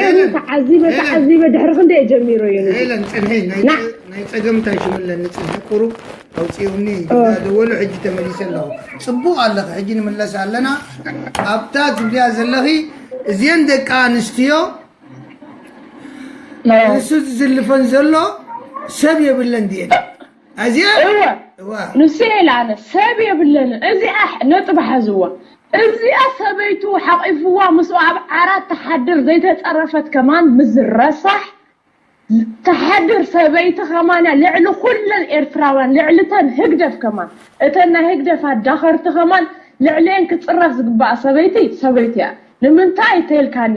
ሄለን፣ ተዓዚበ ሄለን። ተዓዚበ ድሕሪ ክንደይ ጀሚሩ እዩ ነዚ? ሄለን፣ ጽንሒ፣ ናይ ና። ጸ-፣ ናይ ጸገም እንታይ ሽም ኣለኒ? ጽንሒ ቁሩብ ኣውጺኦምኒ። ኦ። ደወሉ፣ ሕጂ ተመሊሰ ኣለኹ። ጽቡቕ ኣለኺ፣ ሕጂ ንምለስ ኣለና። ኣብታ ትብልያ ዘለኺ፣ እዚአን ደቂ ኣንስትዮ፣ ኦ። ንሱ ዝዝልፈን ዘሎ ሰብ የብለን ድየን? ኣዚኣ እወ። እዋ። ንሱ ኢለ ኣነ ሰብ የብለንን። እዚኣ ነጥቢ ሓዝዋ። እዚኣ ሰበይቱ ሓቒፍዋ ምስኡ ኣብ ዓራት ትሓድር ዘይተጸረፈት ከማን ምስ ረሳሕ ትሓድር ሰበይቲ ከማን እያ ልዕሊ ኩለን ኤርትራውያን፣ ልዕሊ እተን ህግደፍ ከማን። እተን ናይ ህግደፍ ኣዳኸርቲ ከማን ልዕሊኤን ክጽረፍ ዝግባኣ ሰበይቲ፣ ሰበይቲ እያ። ንምንታይ ተልካኒ?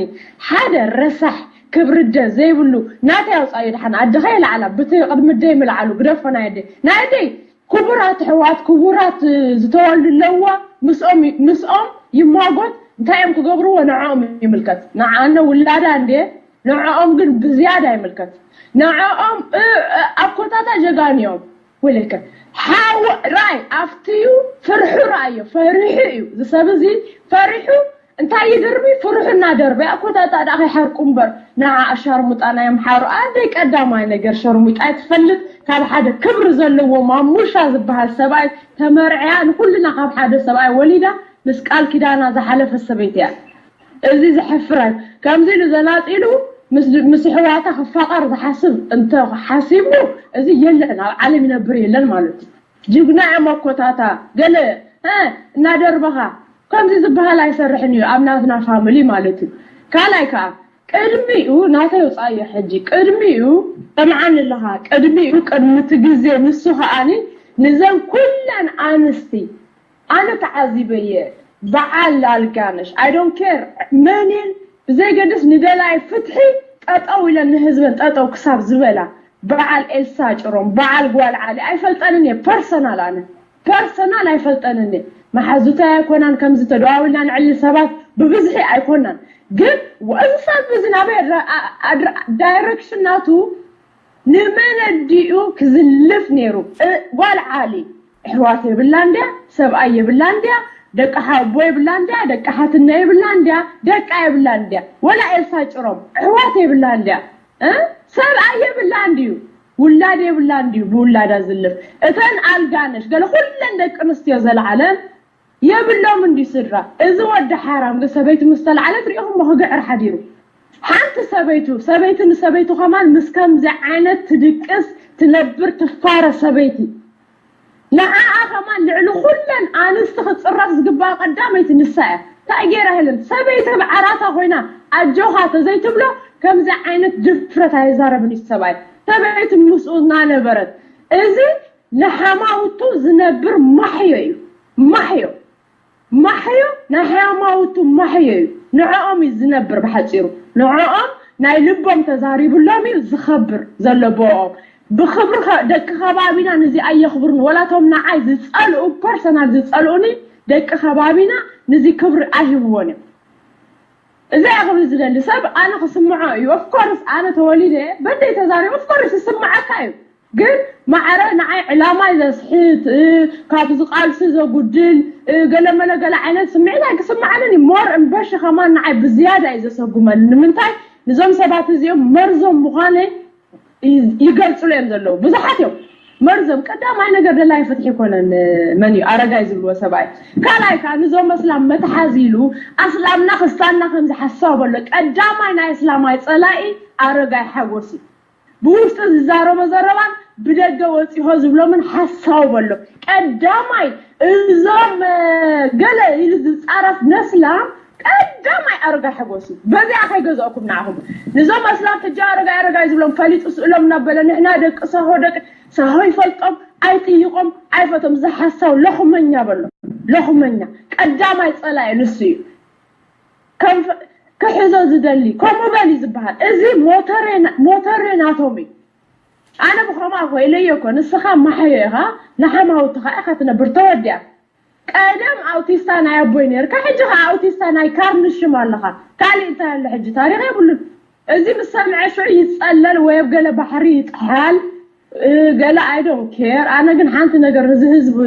ሓደ ረሳሕ ክብሪ ደ ዘይብሉ ናተይ ኣውጻዮ። ደሓን ኣድኻ የለዓላ ብቲ ቅድሚ ደይ ምልዓሉ ግደፎ ናይ ኣደይ። ናይ ኣደይ ክቡራት ኣሕዋት፣ ክቡራት፣ እ፣ ዝተወልዱ ኣለዋ። ምስኦም ይ-፣ ምስኦም ይሟጎት። እንታይ እዮም ክገብርዎ ንዕኦም ይምልከት። ንዓነ ውላዳ እንዴ ንዕኦም ግን ብዝያዳ ይምልከት። ንዕኦም፣ እ፣ እ፣ ኣብ ኮታታ ጀጋኑ እዮም። ወለከ ሓው ራይ ኣብትዩ ፍርሑ ራእዮ ፈሪሑ እዩ። እዚ ሰብ እዚ ፈሪሑ እንታይ ይድርቢ? ፍርሑ እናደርበ ኣኮታታ ደኣ ከይሓርቁ እምበር ንዓ ሸርሙጣ ናይ ኣምሓሩ ኣደይ ቀዳማይ ነገር ሸርሙጣ ትፈልጥ። ካብ ሓደ ክብሪ ዘለዎ ማሙሻ ዝበሃል ሰብኣይ ተመርዕያ ንኩልና ካብ ሓደ ሰብኣይ ወሊዳ ምስ ቃል ኪዳና ዝሓለፈት ሰበይቲ እያ። እዚ ዘሕፍር እዩ። ከምዚ ኢሉ ዘናጢሉ ምስ፣ ምስ ኣሕዋታ ክፋቐር ዝሓስብ እንተ ሓሲቡ እዚ የለን፣ ኣብ ዓለም ይነብር የለን ማለት እዩ። ጅግና እዮም ኣኮታታ ገለ፣ እ፣ እናደርበኻ ከምዚ ዝበሃል ኣይሰርሕን እዩ ኣብ ናትና ፋሚሊ ማለት እዩ። ካልኣይ ከዓ ቅድሚኡ ናተይ ውፃእዮ ሕጂ፣ ቅድሚኡ ሰምዓኒ ኣለኻ፣ ቅድሚኡ ቅድሚ እቲ ግዜ ንሱ ከዓኒ ንዘን ኩለን ኣንስቲ ኣነ ተዓዚበየ። በዓል ኣልጋነሽ፣ I don't care መንን ብዘይገድስ ንደላይ ፍትሒ ጠጠው ኢለን ንህዝበን ጠጠው ክሳብ ዝበላ፣ በዓል ኤልሳ ጭሮም፣ በዓል ጓል ዓሊ ኣይፈልጠንን እየ። ፐርሰናል ኣነ ፐርሰናል ኣይፈልጠንን እየ። መሓዙታይ ኣይኮናን፣ ከምዚ ተደዋዊልና ንዕሊ ሰባት ብብዝሒ ኣይኮናን። ግን እዚ ሰብ እዚ ናበይ ኣድራ-፣ ኣ-፣ ኣድራ-፣ ዳይሬክሽን ናቱ ንመን ኣዲኡ ክዝልፍ ነይሩ? እ፣ ጓል ዓሊ ኣሕዋት የብላ እንድያ፣ ሰብኣይ የብላ እንድያ፣ ደቂ ሓቦ የብላ እንድያ፣ ደቂ ሓትነ የብላ እንድያ፣ ደቃ የብላ እንድያ። ወላ ኤልሳ ጭሮም ኣሕዋት የብላ እንድያ፣ እ፣ ሰብኣይ የብላ እንድዩ፣ ውላድ የብላ እንድዩ፣ ብውላዳ ዝልፍ። እተን ኣልጋነሽ ገለ ኩለን ደቂ ኣንስትዮ ዘለዓለም የብሎም እንዲ ስድራ። እዚ ወዲ ሓራም ግን ሰበይቱ ምስ ተላዕለት ሪኢኹሞ ክግዕር ሓዲሩ። ሓንቲ ሰበይቱ፣ ሰበይቲ ንሰበይቱ ከማን ምስ ከምዚ ዓይነት ትድቅስ፣ ትነብር፣ ትፋረ ሰበይቲ። ንዓኣ ከማን ልዕሊ ኩለን ኣንስቲ ክትጽረፍ ዝግባኣ ቀዳመይቲ ንሳ እያ። እንታይ ገይራ ሄለን? ሰበይቲ ኣብ ዓራታ ኮይና ኣጆኻ ተዘይትብሎ ከምዚ ዓይነት ድፍረት ኣይዛረብን እዩ ሰብኣይ። ሰበይቲ ምስኡ እናነበረት። እዚ ንሓማውቱ ዝነብር ማሕዮ እዩ። ማሕዮ። ማሕዮ ናይ ሓማውቱ ማሕዮ እዩ። ንዕኦም እዩ ዝነብር ብሓጺሩ። ንዕኦም ናይ ልቦም ተዛሪብሎም እዩ ዝኸብር ዘሎ ብኦም። ብኽብሪ ከ-፣ ደቂ ከባቢና ንዚ ኣየኽብሩን። ወላቶም ንዓይ ዝጸልኡ፣ ፐርሰናል ዝጸልኡኒ ደቂ ከባቢና ንዚ ክብሪ ኣይህብዎን እዮም። እዚ እያ ክብል ዝደሊ። ሰብ ኣነ ክስምዖ እዩ። ኦፍኮርስ ኣነ ተወሊደ በደይ ተዛሪቡ ኦፍኮርስ ይስምዓካ እዩ። ግን ማዕረ ንዓይ ዕላማይ ዘስሕት፣ እ፣ ካብ ዝቃልሲ ዘጉድል፣ እ፣ ገለ መለ ገለ ዓይነት ስምዒት ኣይክስምዓንን እዩ። ሞር እምበሺ ከማን ንዓይ ብዝያዳ እዩ ዘሰጉመኒ። ንምንታይ? ንዞም ሰባት እዚኦም መርዞም ምዃነ ይ-፣ ይገልጹሉ እዮም ዘለዉ። ብዙሓት እዮም መርዞም። ቀዳማይ ነገር ደላይ ፍትሒ ይኮነን፣ መን እዩ ኣረጋይ ዝብልዎ ሰብኣይ። ካልኣይ ከዓ ንዞም ኣስላም መትሓዚ ኢሉ ኣስላምና ክስታንና ከም ዝሓሳብ ኣሎ። ቀዳማይ ናይ ኣስላማይ ጸላኢ ኣረጋይ ሓጎስ እዩ። ብውሽጢ ዝዛረቦ ዘረባን ብደገ ወፂሆ ዝብሎምን ሓሳው በሎ። ቀዳማይ እዞም፣ እ፣ ገለ ኢሉ ዝፃረፍ ነስላም ቀዳማይ ኣረጋይ ሓጎስ እዩ። በዚኣ ከይገዘእኩም ንዓኹም። ንዞም ኣስላም ሕጂ ኣረጋይ ኣረጋይ ዝብሎም ፈሊጡ ስእሎም እናበለ ንሕና ደቂ ሳሆ ደቂ ሳሆ ይፈልጦም ኣይጥይቆም ኣይፈቶም። ዝሓሳው ለኹመኛ በሎ። ለኹመኛ ቀዳማይ ፀላኢ ንሱ እዩ። ከም ፈ-፣ ክሕዞ ዝደሊ ከምኡ በል እዩ ዝበሃል። እዚ ሞተሬ ና-፣ ሞተሬ ናቶም እዩ። ኣነ ብኸምኣ ኮይለዮ እኮ ንስኻ ማሕዮ ኢኻ፣ ንሓማውትኻ ኢኻ ትነብር ተወዲኣ። ቀደም ኣውቲስታ ናይ ኣቦይ ነርካ፣ ሕጂ ኸዓ ኣውቲስታ ናይ ካርንሽም ኣለኻ። ካሊእ እንታይ ኣሎ ሕጂ? ታሪኽ የብሉን። እዚ ምስ ሰምዐ ሽዑ ይጸለል ወይ ኣብ ገለ ባሕሪ ይጥሓል፣ እ፣ ገለ I don't care። ኣነ ግን ሓንቲ ነገር ንዚ ህዝቢ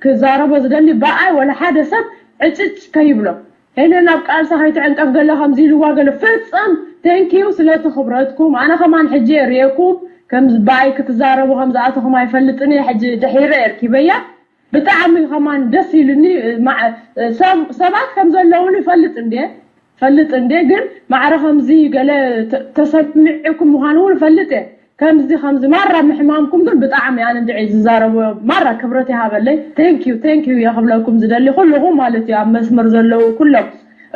ክዛረቦ ዝደሊ ብኣይ ወላ ሓደ ሰብ ዕጭጭ ከይብሎ። ሄለን ኣብ ቃልሳ ከይትዕንቀፍ ገለ ከምዚ ኢልዋ ገለ ፍጸም Thank you ስለቲ ክብረትኩም። ኣነ ከማን ሕጂ እየ ርእየኩም ከም ብኣይ ክትዛረቡ ከም ዝኣተኹም ኣይፈልጥን እየ። ሕጂ ድሒረ እየ ርኪበያ። ብጣዕሚ ከማን ደስ ኢሉኒ። ማዕ- ሰብ- ሰባት ከም ዘለውኒ ይፈልጥ እንዴ ፈልጥ እንዴ ግን ማዕረ ከምዚ ገለ ተ- ተሰሚዕኩም ምዃኑ እውን ፈልጥ እየ። ከምዚ ከምዚ ማራ ምሕማምኩም ግን ብጣዕሚ ኣነ እንድዒ ዝዛረቡ ማራ ክብረት ይሃበለይ። Thank you thank you እየ ክብለኩም ዝደሊ ኩልኹም ማለት እዩ ኣብ መስመር ዘለዉ ኩሎም።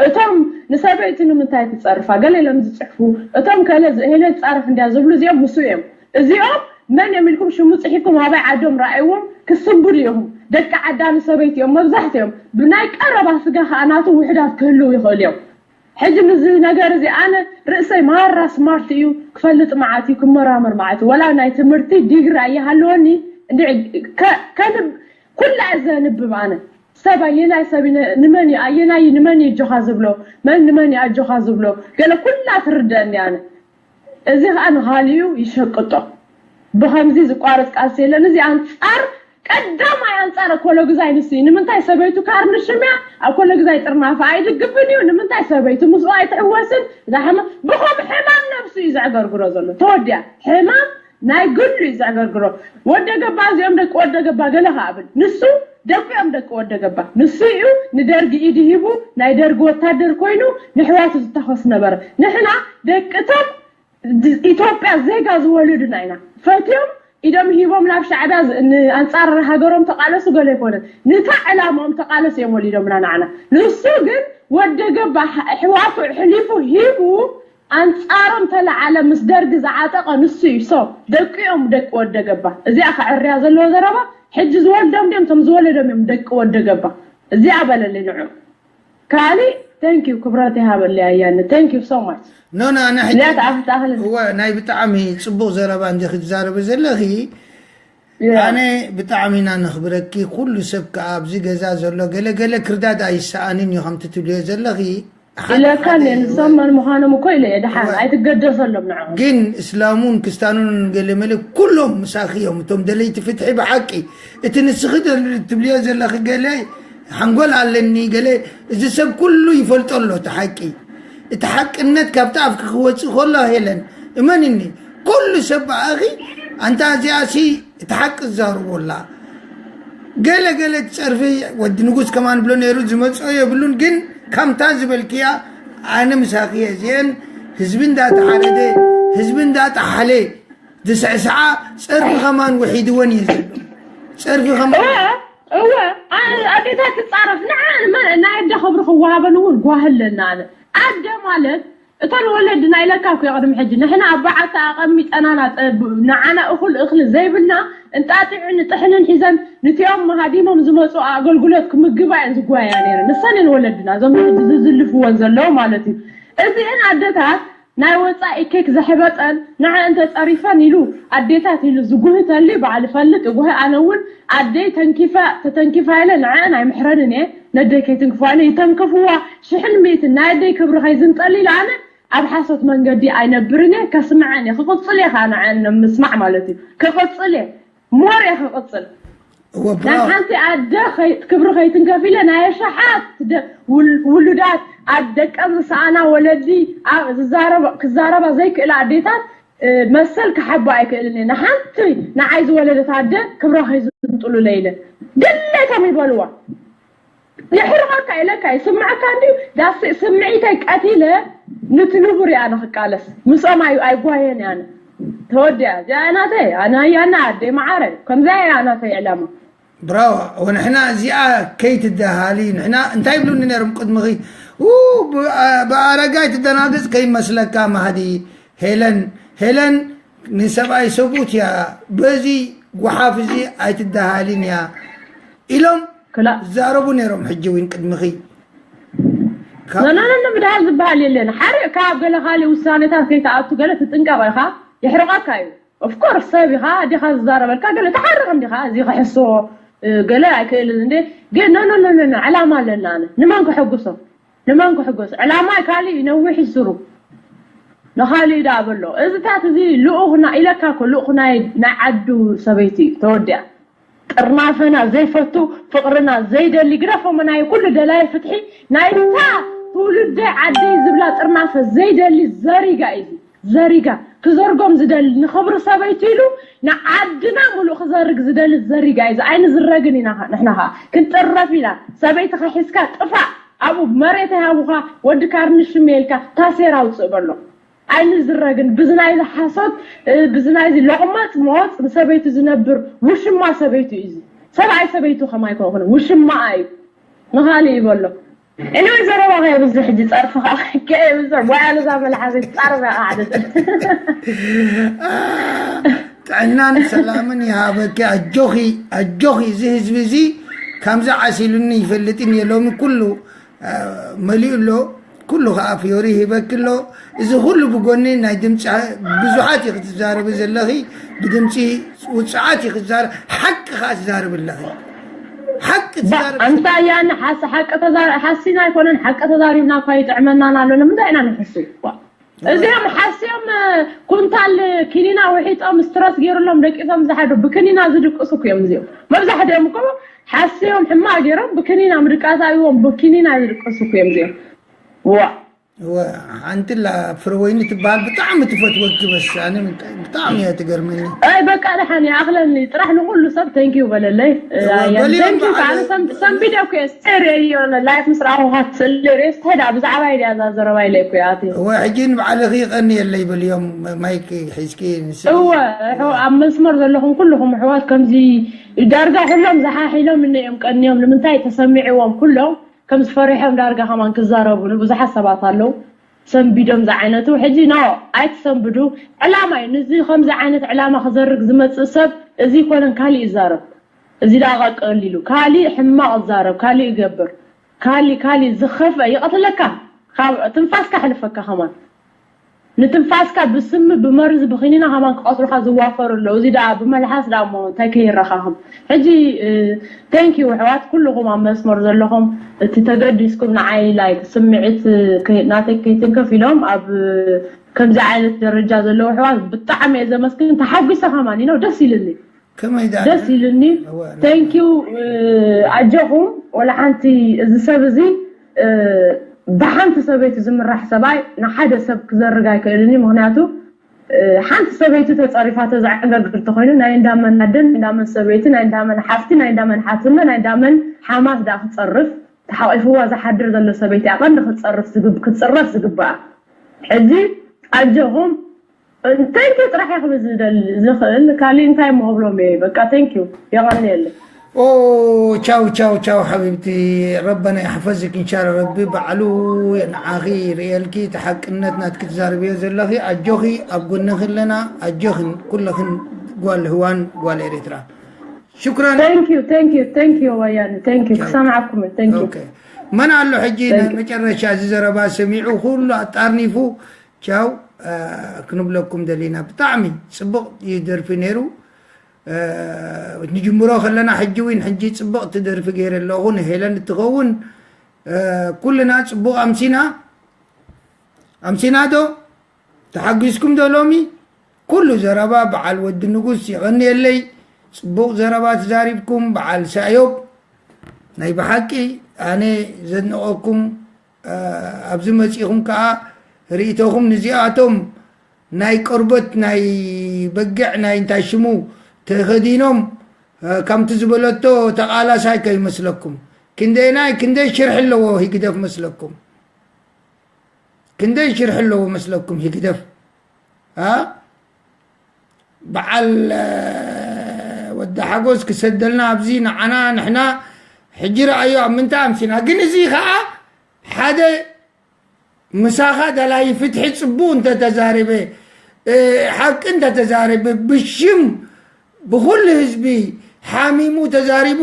እቶም ንሰበይቲ ንምንታይ ትጸርፋ ገለ ኢሎም ዝጽሕፉ እቶም ከለ ዝእህለ ጻርፍ እንድያ ዝብሉ እዚኦም ምስ እዮም። እዚኦም መን እዮም ኢልኩም ሽሙ ጽሒፍኩም ኣባይ ዓዶም ረኣይዎም ክስንብዱ ኢኹም። ደቂ ዓዳ ንሰበይቲ እዮም መብዛሕትኦም ብናይ ቀረባ ስጋ ከኣ ናቱ ውሕዳት ክህልው ይኽእሉ እዮም። ሕጂ ምዚ ነገር እዚ ኣነ ርእሰይ ማራ ስማርት እዩ ክፈልጥ መዓት እዩ ክመራመር መዓት እዩ ወላ ናይ ትምህርቲ ዲግሪ ኣይሃለወኒ እንድዒ ከ- ከንብ ኩላ እየ ዘንብብ ኣነ ሰብ ኣየናይ ሰብ ይነ- ንመን እዩ ኣየናይ እዩ ንመን እዩ ኣጆኻ ዝብሎ መን ንመን እዩ ኣጆኻ ዝብሎ ገለ ኩላ ትርደአኒ ኣነ እዚ ከዓ ንኻሊኡ ይሸቅጦ ብኸምዚ ዝቋረፅ ቃልሲ የለን እዚ ኣንፃር ቀዳማይ ኣንፃር እኮሎግዛይ ንሱ እዩ ንምንታይ ሰበይቱ ካርንሽም እያ ኣኮሎግዛይ ጥርናፈ ኣይድግፍን እዩ ንምንታይ ሰበይቱ ምስኡ ኣይትሕወስን እዛ ሕማ ብኸም ሕማም ነብሱ እዩ ዘዕገርግሮ ዘሎ ተወዲኣ ሕማም ናይ ግሉ እዩ ዘዕገርግሮ ወደ ገባ እዚኦም ደቂ ወደ ገባ ገለ ከኣብን ንሱ ደቂኦም ደቂ ወደ ገባ ንሱ እዩ ንደርጊ ኢድ ሂቡ ናይ ደርጊ ወታደር ኮይኑ ንሕዋቱ ዝታኸስ ነበረ ንሕና ደቅቶም ኢትዮጵያ ዜጋ ዝወለዱና ኢና ፈትዮም ኢዶም ሂቦም ናብ ሻዕቢያ ኣንፃር ሃገሮም ተቃለሱ ገለ ኣይኮነን ንታ ዕላማኦም ተቃለሱ እዮም ወሊዶምና ንዓና ንሱ ግን ወደ ገባ ሕዋቱ ሕሊፉ ሂቡ ኣንፃሮም ተለዓለ ምስ ደርጊ ዝዓጠቐ ንሱ እዩ so ደቂኦም ደቂ ወደ ገባ እዚኣ ከዕርያ ዘለዎ ዘረባ ሕጂ ዝወልዶም ድዮም እቶም ዝወለዶም እዮም ደቂ ወደ ገባ እዚኣ በለለይ ንዑ ካሊ thank you ክብረት ይሃበለይ ኣያነ thank you so much no no ኣነ ሕጂ እዚኣ ተኣኽል እወ ናይ ብጣዕሚ ፅቡቅ ዘረባ እንዲኺ ትዛረቢ ዘለኺ ኣነ ብጣዕሚ ኢና ነኽብረኪ ኩሉ ሰብ ከዓ ኣብዚ ገዛ ዘሎ ገለገለ ክርዳድ ኣይሰኣንን እዩ ከምቲ ትብልዮ ዘለኺ ኢለካ ንሶም መን ምዃኖም እኮ ኢለ እየ ድሓን ኣይትገደሰሎም ንዕኦም ግን እስላሙን ክስታኑን ገለመለ ኩሎም ምሳኺ እዮም እቶም ደለይቲ ፍትሒ ብሓቂ እቲ ንስኺ ትብልዮ ዘለኺ ገለ ሓንጎል ኣለኒ ገለ እዚ ሰብ ኩሉ ይፈልጦ ኣሎ እቲ ሓቂ እቲ ሓቅነት ካብቲ ኣፍኪ ክወፅእ ከሎ ሄለን እመንኒ ኩሉ ሰብ ብኣኺ ኣንታ እዚኣ ሲ እቲ ሓቂ ዝዛረቦ ኣላ ገለ ገለ ትጸርፊ ወዲ ንጉስ ከማን ብሎ ነይሩ ዝመጽኦ የብሉን ግን ከምታ ዝበልክያ ኣነ ምሳኺ እየ እዚአን ህዝቢ እንዳተሓረደ ህዝቢ እንዳጠሓለ ዝስዕስዓ ጸርፊ ከማን ውሒድወን እዩ ዘሎ ጸርፊ ከማን እወ ኣዴታት ትጻረፍ ንዓ ናይ ኣደ ክብሪ ክወሃበን እውን ጓህ ኣለና ኣነ ኣደ ማለት እተን ወለድና ኢለካ እኮ ቅድሚ ሕጂ ንሕና ኣብ በዓቲ ኣቐሚጠናና ንዓና እኹል እኽሊ ዘይብልና እንጣጢዑ ንጥሕንን ሒዘን ንቲኦም ሃዲሞም ዝመፁ ኣገልግሎት ክምግባ እየን ዝጓያ ነይረን ንሰን እየን ወለድና እዞም ሕጂ ዝዝልፍወን ዘለዉ ማለት እዩ እዚአን ኣደታት ናይ ወፃኢ ኬክ ዘሕበጠን ንዐ እንተ ፀሪፈን ኢሉ ኣዴታት ኢሉ ዝጉህተሉ ባዕሉ ፈልጥ እጉህ ኣነ እውን ኣደይ ተንኪፋ ተተንኪፋ ኢለ ንዐአን ኣይምሕረንን እየ ነደይ ከይትንክፋኒ ይተንከፍዋ ሽሕን ሚእትን ናይ ኣደይ ክብሪ ከይዝንጠል ኢለ ኣነ ኣብ ሓሶት መንገዲ ኣይነብርን እየ ከስምዐን እየ ክቕፅል እየ ከዓ ንዐአን ምስማዕ ማለት እዩ ክቕፅል እየ more እየ ክቕፅል ናይ ሓንቲ ኣደ ክብሪ ከይትንከፍ ኢለ ናይ ኣሽሓት ውሉዳት ኣብ ደቀን ዝሰኣና ወለዲ ክዛረባ ዘይክእላ ኣዴታት መሰል ክሓባ ኣይክእልን እየ ንሓንቲ ንዓይ ዝወለደት ኣደ ክብራ ከይዝንጥሉለ ኢለ ድሌቶም ይበልዋ የሕርቐካ ኢለካ ይስምዐካ እንድዩ ዳስ ስምዒተይ ቀቲለ ንቲ ንቡር እየ ኣነ ክቃለስ ምስኦም ኣይጓየን እየ ኣነ ተወዲኣ እዚኣ ናተይ ኣነ ኣያና ኣደይ መዓረ ከምዚኣ እያ ናተይ ዕላማ ብራዋ ወንሕና እዚኣ ከይትደሃሊ ንሕና እንታይ ይብሉኒ ነይሮም ቅድምኺ ብኣረጋይ ትደናግፅ ከይመስለካ ማህዲ ሄለን ሄለን ንሰብኣይ ሰብኡት እያ በዚ ጓሓፍ እዚ ኣይትደሃልን እያ ኢሎም ክላ ዝዛረቡ ነይሮም ሕጂ እውን ቅድምኺ ነነነ ምድሃል ዝበሃል የለን ሓደ ካብ ገለ ካሊእ ውሳኔታት ከይተኣቱ ገለ ትጥንቀቕ ኢኻ የሕርቐካ እዩ ኦፍኮርስ ሰብ ኢኻ ኣዴኻ ዝዛረበልካ ገለ ተሓርቕ እንዲኻ እዚ ክሕስዎ ገለ ኣይክእልን እንደ ግን ነነነነ ዕላማ ኣለና ኣነ ንመን ክሕጉሶ ንመን ክሕጎስ ዕላማይ ካሊእ ነዊሕ ይስሩ ንኻሊእ ዳ በሎ እዚታት እዚ ልኡኽና ኢለካ ኮ ልኡኽ ናይ ናይ ዓዱ ሰበይቲ ተወዲኣ ጥርናፈና ዘይፈቱ ፍቕርና ዘይደሊ ግደፎሞ ናይ ኩሉ ደላይ ፍትሒ ናይታ ትውልደይ ዓደይ ዝብላ ጥርናፈ ዘይደሊ ዘሪጋ እዩ። ዘሪጋ ክዘርጎም ዝደሊ ንኽብሪ ሰበይቱ ኢሉ ንዓድና ሙሉእ ክዘርግ ዝደሊ ዘሪጋ እዩ። ኣይንዝረግን ኢና ንሕና ኸዓ ክንጥረፍ ኢና። ሰበይትኻ ሒዝካ ጥፋእ ኣብኡ መሬት ኣይሃቡኻ ወዲ ካርንሽም ኢልካ ታሴር ኣውፅእ በሎ። ኣይንዝረግን ብዝናይዚ ሓሶት ብዝናይዚ ሎቕመፅ መወፅ ንሰበይቱ ዝነብር ውሽማ ሰበይቱ እዩ። ሰብኣይ ሰበይቱ ከማይ ከኹነ ውሽማ እዩ። ንኻልእ ይበሎ። Anyway ዘረባ ከየብዝሕ ሕጂ ጸርፊ ከዓ ከየብዝሕ ጓያ ነዛ መልሓሰ ጻርፍ ያቃዕደት። ጥዕናን ሰላምን ይሃበኪ። ኣጆኺ ኣጆኺ። እዚ ህዝቢ እዚ ከምዚ ዓሲሉኒ ይፈልጥን እየ። ሎሚ ኩሉ መሊኡ ኣሎ። ኩሉ ከዓ ፍዮሪ ይህበኪ ኣሎ። እዚ ኩሉ ብጎኒ ናይ ድምፂ ብዙሓት እዩ ክትዛረቢ ዘለኺ። ብድምፂ ውፅዓት እዩ ክትዛረብ። ሓቂ ከዓ ትዛረቢ ኣለኺ። ሓቂ ትዛረብ። ኣንታ ያኒ ሓስ ሓቂ ተዛር ሓሲና ኣይኮነን ሓቂ ተዛሪብና እኳ ይጥዕመናን ኣሎ ንምንታይ ኢና ንሕሱ እዚኦም ሓስዮም ኩንታል ኪኒና ውሒጦም ስትረስ ገይሩሎም ደቂሶም ዝሓዱ ብክኒና ዝድቅሱ እኮ እዮም እዚኦም መብዛሕትኦም እኮ ሓስዮም ሕማቅ ገይሮም ብክኒና ምድቃስ ኣይዎም ብኪኒና ዝድቅሱ እኮ እዮም እዚኦም ዋ ሓንቲ ላ ፍረወይኒ ትበሃል ብጣዕሚ ትፈትወኪ በስ ኣነ ብጣዕሚ እያ ትገርመኒ። ኣይ በቃ ደሓን ይኣኽለኒ ጥራሕ ንኹሉ ሰብ thank you በለለይ። ገሊኦም ተንኪዩ ከዓ ሰንቢደ እኮ እየ ስቴር የየሆነ ላይፍ ምስ ረኣኹ ካትስል ሬስ ትሕዳ ብዛዕባ ኢድያ እዛ ዘረባ ኢለ እኮ እየ ኣትየ። እወ ሕጂ ንባዕልኺ ይቐንየለይ በልዮም ማይክ ሒዝኪ ንስኺ። እወ ኣብ መስመር ዘለኹም ኩልኹም ኣሕዋት ከምዚ ዳርጋ ኩሎም ዝሓሒሎም እነ እዮም ቀንዮም ንምንታይ ተሰሚዕዎም ኩሎም ከምዚ ፈሪሖም ዳርጋ ከማን ክዛረቡ ንብዙሓት ሰባት ኣለዉ ሰንቢዶም ዝዓይነቱ ሕጂ no ኣይትሰንብዱ ዕላማ እዩ ንዚ ከምዚ ዓይነት ዕላማ ክዘርግ ዝመፅእ ሰብ እዚ ይኮነን ካሊእ ይዛረብ እዚ ደኣ ቀቀሊሉ ካሊእ ሕማቕ ይዛረብ ካሊእ ይገብር ካሊእ ካሊእ ዝኸፍአ ይቐትለካ ካብ ትንፋስካ ሕልፈካ ከማን ንትንፋስካ ብስሚ ብመርዚ ብኺኒና ከማን ክቐትሉኻ ዝዋፈሩ ኣለዉ። እዚ ደኣ ብመልሓስ ደኣ እሞ እንታይ ከይረኻኽም። ሕጂ thank you ኣሕዋት ኩልኹም ኣብ መስመር ዘለኹም እቲ ተገዲስኩም ንዓይ like ስምዒት ናተይ ከይትንከፍ ኢሎም ኣብ ከምዚ ዓይነት ደረጃ ዘለዉ ኣሕዋት ብጣዕሚ እየ ዘመስግን ተሓጒሰ ከማን you know ደስ ኢልኒ። ከመይ ደኣ ደስ ኢሉኒ። Thank you ኣጆኹም ወላ ሓንቲ እዚ ሰብ እዚ ብሓንቲ ሰበይቲ ዝምራሕ ሰብኣይ ንሓደ ሰብ ክዘርግ ኣይክእልን እዩ ምክንያቱ ሓንቲ ሰበይቲ ተፀሪፋ ተዘዕገርግር ተኮይኑ ናይ እንዳመን ኣደን ናይ እንዳመን ሰበይቲ ናይ እንዳመን ሓፍቲ ናይ እንዳመን ሓትነ ናይ እንዳመን ሓማት ደኣ ክፀርፍ ተሓቂፍዋ ዝሓድር ዘሎ ሰበይቲ እያ ቀንዲ ክትፀርፍ ክትፅረፍ ዝግበኣ ሕጂ ኣጆኹም Thank you ጥራሕ እየ ክብል ዝደሊ ዝኽእል ካሊእ እንታይ ምክብሎም እየ በቃ thank you የቐንየለይ። ኦ ቻው ቻው ቻው ሓቢብቲ ረበና ይሕፈዝክ እንሻላ ረቢ ባዕሉ ንዓኺ ይርእየልኪ እቲ ሓቅነት ናትኪ ትዛርብዮ ዘለኺ ኣጆኺ ኣብ ጎነኺ ኣለና ኣጆኽን ኩለኽን ጓል ህዋን ጓል ኤሪትራ ሽኩራን Thank you thank you thank you ወያነ thank you ክሰምዓኩም እየ thank you መን ኣሎ ሕጂ ናይ መጨረሻ እዚ ዘረባ ሰሚዑ ኩሉ ኣጣርኒፉ ቻው ክንብለኩም ደሊና ብጣዕሚ ፅቡቕ እዩ ደርፊ ነይሩ ንጅምሮ ከለና ሕጂ እውን ሕጂ ፅቡቕቲ ደርፊ ገይረ ኣለኹ ንሄለን እትኸውን ኩልና ፅቡቕ ኣምሲና ኣምሲና ዶ ተሓጒስኩም ዶ ሎሚ ኩሉ ዘረባ በዓል ወዲ ንጉስ ይቐንየለይ ፅቡቕ ዘረባ ተዛሪብኩም በዓል ሳዮብ ናይ ብሓቂ ኣነ ዘድንቐኩም ኣብዚ መፂኹም ከዓ ርእይቶኹም ንዚኣቶም ናይ ቆርበት ናይ በግዕ ናይ እንታይ ሽሙ ተኸዲኖም ከምቲ ዝበለቶ ተቓላሳይ ከይመስለኩም ክንደይ ናይ ክንደይ ሽርሒ ኣለዎ ህግደፍ መስለኩም ክንደይ ሽርሒ ኣለዎ መስለኩም ህግደፍ በዓል ወዲ ሓጎስ ክሰደልና ኣብዚ ንዓና ንሕና ሕጂ ረኣዮ ኣብ ምንታይ ኣምሲና ግን እዚ ከዓ ሓደ ምሳኻ ደላይ ፍትሒ ፅቡቅ እንተተዛረበ ሓቂ እንተተዛረበ ብሽም ብኩሉ ህዝቢ ሓሚሙ ተዛሪቡ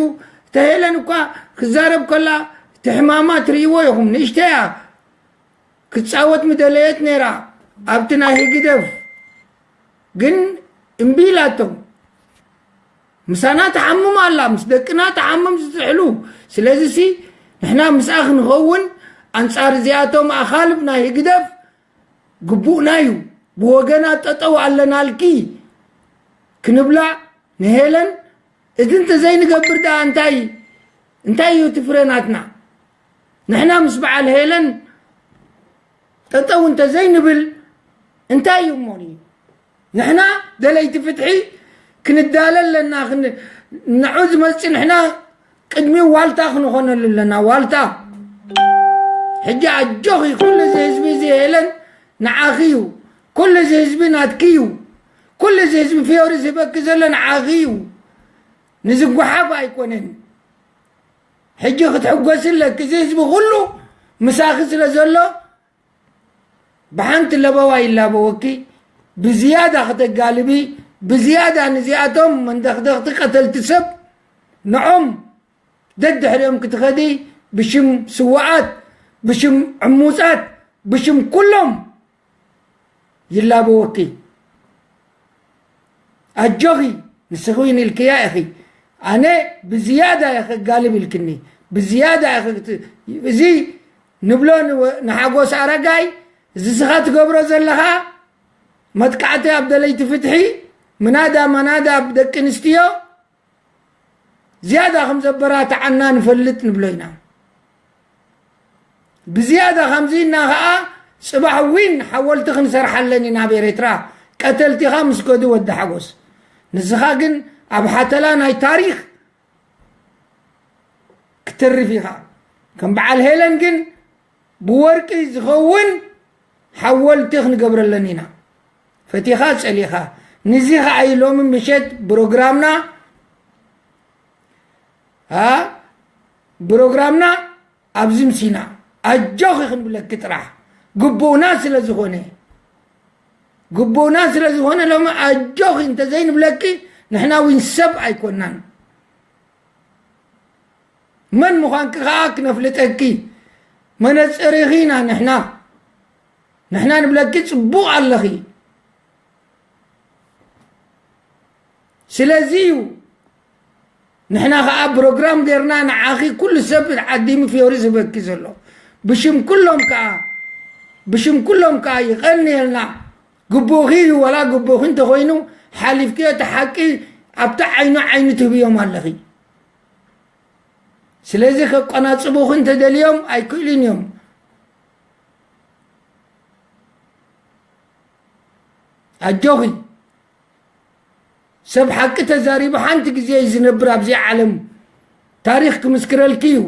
ተሄለን እኳ ክዛረብ ከላ ትሕማማ ትርእይዎ ኢኹም ንእሽተያ ክትጻወት ምደለየት ነይራ ኣብቲ ናይ ህግደፍ ግን እምቢ ኢላቶም ምሳና ትሓምም ኣላ ምስ ደቅና ትሓምም ዝጥሕሉ ስለዚ ሲ ንሕና ምስኣ ክንኸውን ኣንጻር እዚኣቶም ኣኻልብ ናይ ህግደፍ ግቡእና እዩ ብወገና ጠጠው ኣለናልኪ ክንብላ ንሄለን እዚ እንተዘይንገብር ደኣ እንታይ እንታይ እዩ እቲ ፍረ ናትና ንሕና ምስ በዓል ሄለን ጠጠው እንተዘይንብል እንታይ እዩ እሞ እዩ? ንሕና ደለይቲ ፍትሒ ክንዳለ ኣለና። ክን-፣ ንዑ ዝመጽእ ንሕና ቅድሚ ዋልታ ክንኾነሉ ኣለና። ዋልታ። ሕጂ ኣጆኺ፣ ኩሉ እዚ ህዝቢ እዚ ሄለን ንዓኺ እዩ። ኩሉ እዚ ህዝቢ ናትኪ እዩ። ኩሉ እዚ ህዝቢ ፍዮሪ ዝህበኪ ዘሎ ንዓኺ እዩ። ንዝጓሓፍ ኣይኮነን። ሕጂ ክትሕጎሲ ኣለኪ። እዚ ህዝቢ ኩሉ ምሳኺ ስለ ዘሎ ብሓንቲ ለበዋ ይላበወኪ። ብዝያዳ ከተጋልቢ፣ ብዝያዳ ንዚኣቶም መንደኽደኽቲ ቀተልቲ ሰብ ንዖም ደድሕሪኦም ክትኸዲ ብሽም ስዋኣት፣ ብሽም ዕሙጻት፣ ብሽም ኩሎም ይላበወኪ። ኣጆኺ፣ ንስኺ እውን ኢልክያ ኢኺ። ኣነ ብዝያዳ እየ ከጋልብ ኢልክኒ። ብዝያዳ እየ ከግት-፣ እዚ ንብሎ ንወ-፣ ንሓጎስ ኣረጋይ፣ እዚ ስኻ ትገብሮ ዘለኻ መጥቃዕቲ ኣብ ደለይቲ ፍትሒ፣ ምናዳ ማናዳ ኣብ ደቂ ኣንስትዮ፣ ዝያዳ ከም ዘበራትዓና ንፈልጥ ንብሎ ኢና። ብዝያዳ ከምዚ እና ኸዓ ጽባሕ ዊን ሓወልቲ ክንሰርሓለን ኢና ኣብ ኤርትራ። ቀተልቲኻ ምስ ከዱ ወዲ ሓጎስ። ንስኻ ግን ኣብ ሓተላ ናይ ታሪኽ ክትተርፍ ኢኻ። ከም በዓል ሄለን ግን ብወርቂ ዝኸውን ሓወልቲ ክንገብረለን ኢና። ፈቲኻ ጸሊኻ። ንዚ ኸዓ እዩ ሎሚ ምሸት ፕሮግራምና፣ አ፣ ፕሮግራምና ኣብዚ ምሲና። ኣጆኺ ክንብለኪ ጥራሕ። ግቡእና ስለ ዝኾነ። ግቡእና ስለ ዝኾነ ሎሚ ኣጆኺ እንተዘይንብለኪ ንሕና እውን ሰብ ኣይኮናን። መን ምዃንኪ ኸዓ ክነፍልጠኪ መነጽር ኢኺ ኢና ንሕና። ንሕና ንብለኪ ጽቡቕ ኣለኺ። ስለዚ እዩ ንሕና ኸዓ ፕሮግራም ጌርና ንዓኺ ኩሉ ሰብ ዓዲሙ ፍዮሪ ዝህበኪ ዘሎ። ብሽም ኩሎም ከኣ፣ ብሽም ኩሎም ከኣ ይቐንየልና። ግቡእኺ እዩ፣ ዋላ ግቡእኺ እንተኾይኑ ሓሊፍክዮ እቲ ሓቂ ኣብቲ ዓይኑ ዓይኑ ትህብዮም ኣለኺ። ስለዚ ከቆናጽቡኺ እንተደልዮም ኣይክእሉን እዮም። ኣጆኺ። ሰብ ሓቂ ተዛሪቡ ሓንቲ ግዜ እዩ ዝነብር ኣብዚ ዓለም። ታሪኽ ክምስክረልኪ እዩ።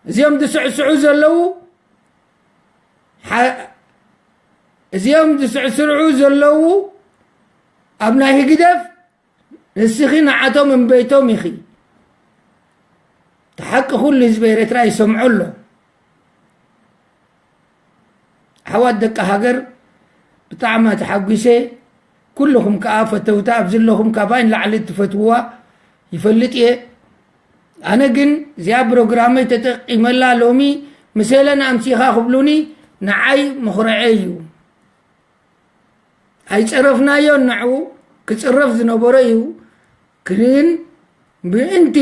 እዚኦም ዝስዕስዑ ዘለዉ፣ ሓ-፣ እዚኦም ዝስዕስዑ ዘለዉ ኣብ ናይ ህግደፍ፣ ንስኺ ንዓቶም እምበይቶም ኢኺ። እቲ ሓቂ ኩሉ ህዝቢ ኤርትራ ይሰምዖ ኣሎ። ኣሕዋት ደቂ ሃገር፣ ብጣዕሚ ተሓጒሰ። ኩልኹም ከኣ ፈተውታ ኣብዚ ኣለኹም፣ ካባይ ንላዕሊ ትፈትውዋ ይፈልጥ እየ። ኣነ ግን እዚኣ ፕሮግራመይ ተጠቂመላ ሎሚ ምስ ሄለን ኣምሲኻ ክብሉኒ ንዓይ መኹርዐይ እዩ። ኣይጸረፍናዮን፣ ንዑ ክጽረፍ ዝነበሮ እዩ። ግን ምእንቲ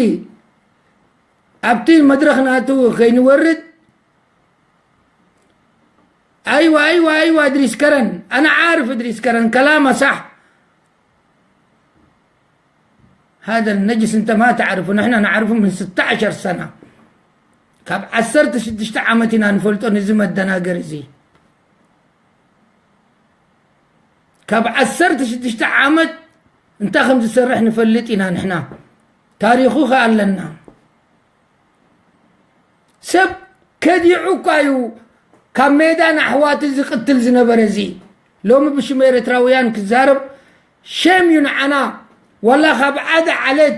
ኣብቲ መድረኽ ናቱ ከይንወርድ፣ ኣይዋ፣ ኣይዋ፣ ኣይዋ፣ እድሪስ ከረን፣ ኣነ ዓርፍ እድሪስ ከረን፣ ከላማ ሳሕ። هذا النجس أنت ما تعرفه، نحن نعرفه من ستة عشر سنة. ካብ ዓሰርተ ሽዱሽተ ዓመት ኢና ንፈልጦ ነዚ መደናገሪ እዚ። ካብ ዓሰርተ ሽዱሽተ ዓመት እንታይ ከም ዝሰርሕ ንፈልጥ ኢና ንሕና። ታሪኹ ከኣ ኣለና። ሰብ ከዲዑ እኳ እዩ ካብ ሜዳ ንኣሕዋቱ ዝቕትል ዝነበረ። እዚ ሎሚ ብሽም ኤርትራውያን ክዛረብ ሸም እዩ ንዓና። ዋላ ካብ ዓዲ ዓለት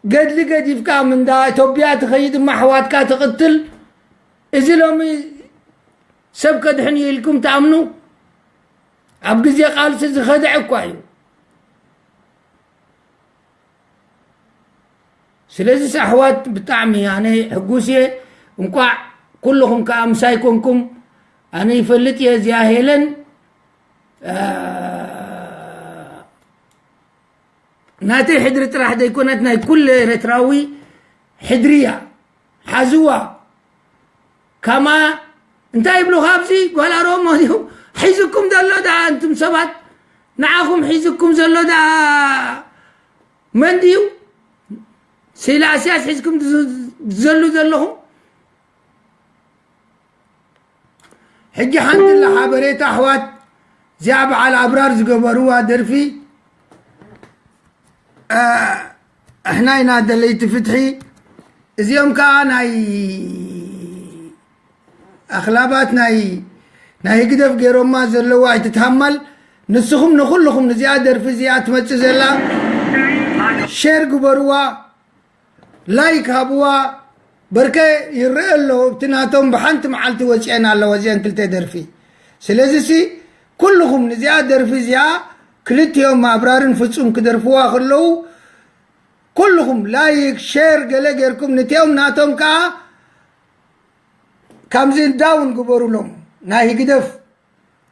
ገድሊ ገዲፍካ ምንዳ ኢትዮጵያ ትኸይድ እማ ኣሕዋትካ ትቕትል። እዚ ሎሚ ሰብ ከድሕን እዩ ኢልኩም ትኣምኑ? ኣብ ግዜ ቃልሲ ዝኸድዐ እኳ እዩ። ስለዚስ ኣሕዋት ብጣዕሚ ኣነ ሕጉስ እየ። እንቋዕ ኩልኹም ከኣ ምሳይ ኮንኩም። ኣነ ይፈልጥ እየ እዚኣ ሄለን፣ አ፣ ናተይ ሕድሪ ጥራሕ ዘይኮነት ናይ ኩሉ ኤርትራዊ ሕድሪ እያ። ሓዝዋ። ካማ እንታይ ይብሉ ካብዚ ጓል ኣሮሞ እዩ ሒዝኩም ዘሎ ደኣ፣ እንቱም ሰባት ንዓኹም ሒዝኩም ዘሎ ደኣ መን ድዩ? ስኢላ እስያስ ሒዝኩም ዝዘሉ ዘለኹም? ሕጂ ሓንቲ ሓበሬታ ኣሕዋት፣ እዚኣ በዓል ኣብራር ዝገበርዋ ደርፊ፣ እ፣ ኣሕና ኢና ደለይቲ ፍትሒ። እዚኦም ከኣ ናይ ኣኽላባት ናይ፣ ናይ ህግደፍ ገይሮማ ዘለዉ ኣይትትሃመል። ንስኹም ንኹልኹም ንዚኣ ደርፊ እዚኣ ትመጽእ ዘላ ሼር ግበርዋ፣ ላይክ ሃብዋ። በርከ ይረአ ኣሎ፣ ኣብቲ ናቶም ብሓንቲ መዓልቲ ወጺአን ኣለዋ እዚአን ክልተ ደርፊ። ስለዚሲ ኩልኹም ንዚኣ ደርፊ እዚኣ ክልቲኦም ኣብራርን ፍጹም ክደርፍዋ ከለዉ ኩልኹም ላይክ፣ ሼር ገለ ጌርኩም ንቲኦም ናቶም ከኣ ከምዚ ዳውን ግበሩሎም። ናይ ህግደፍ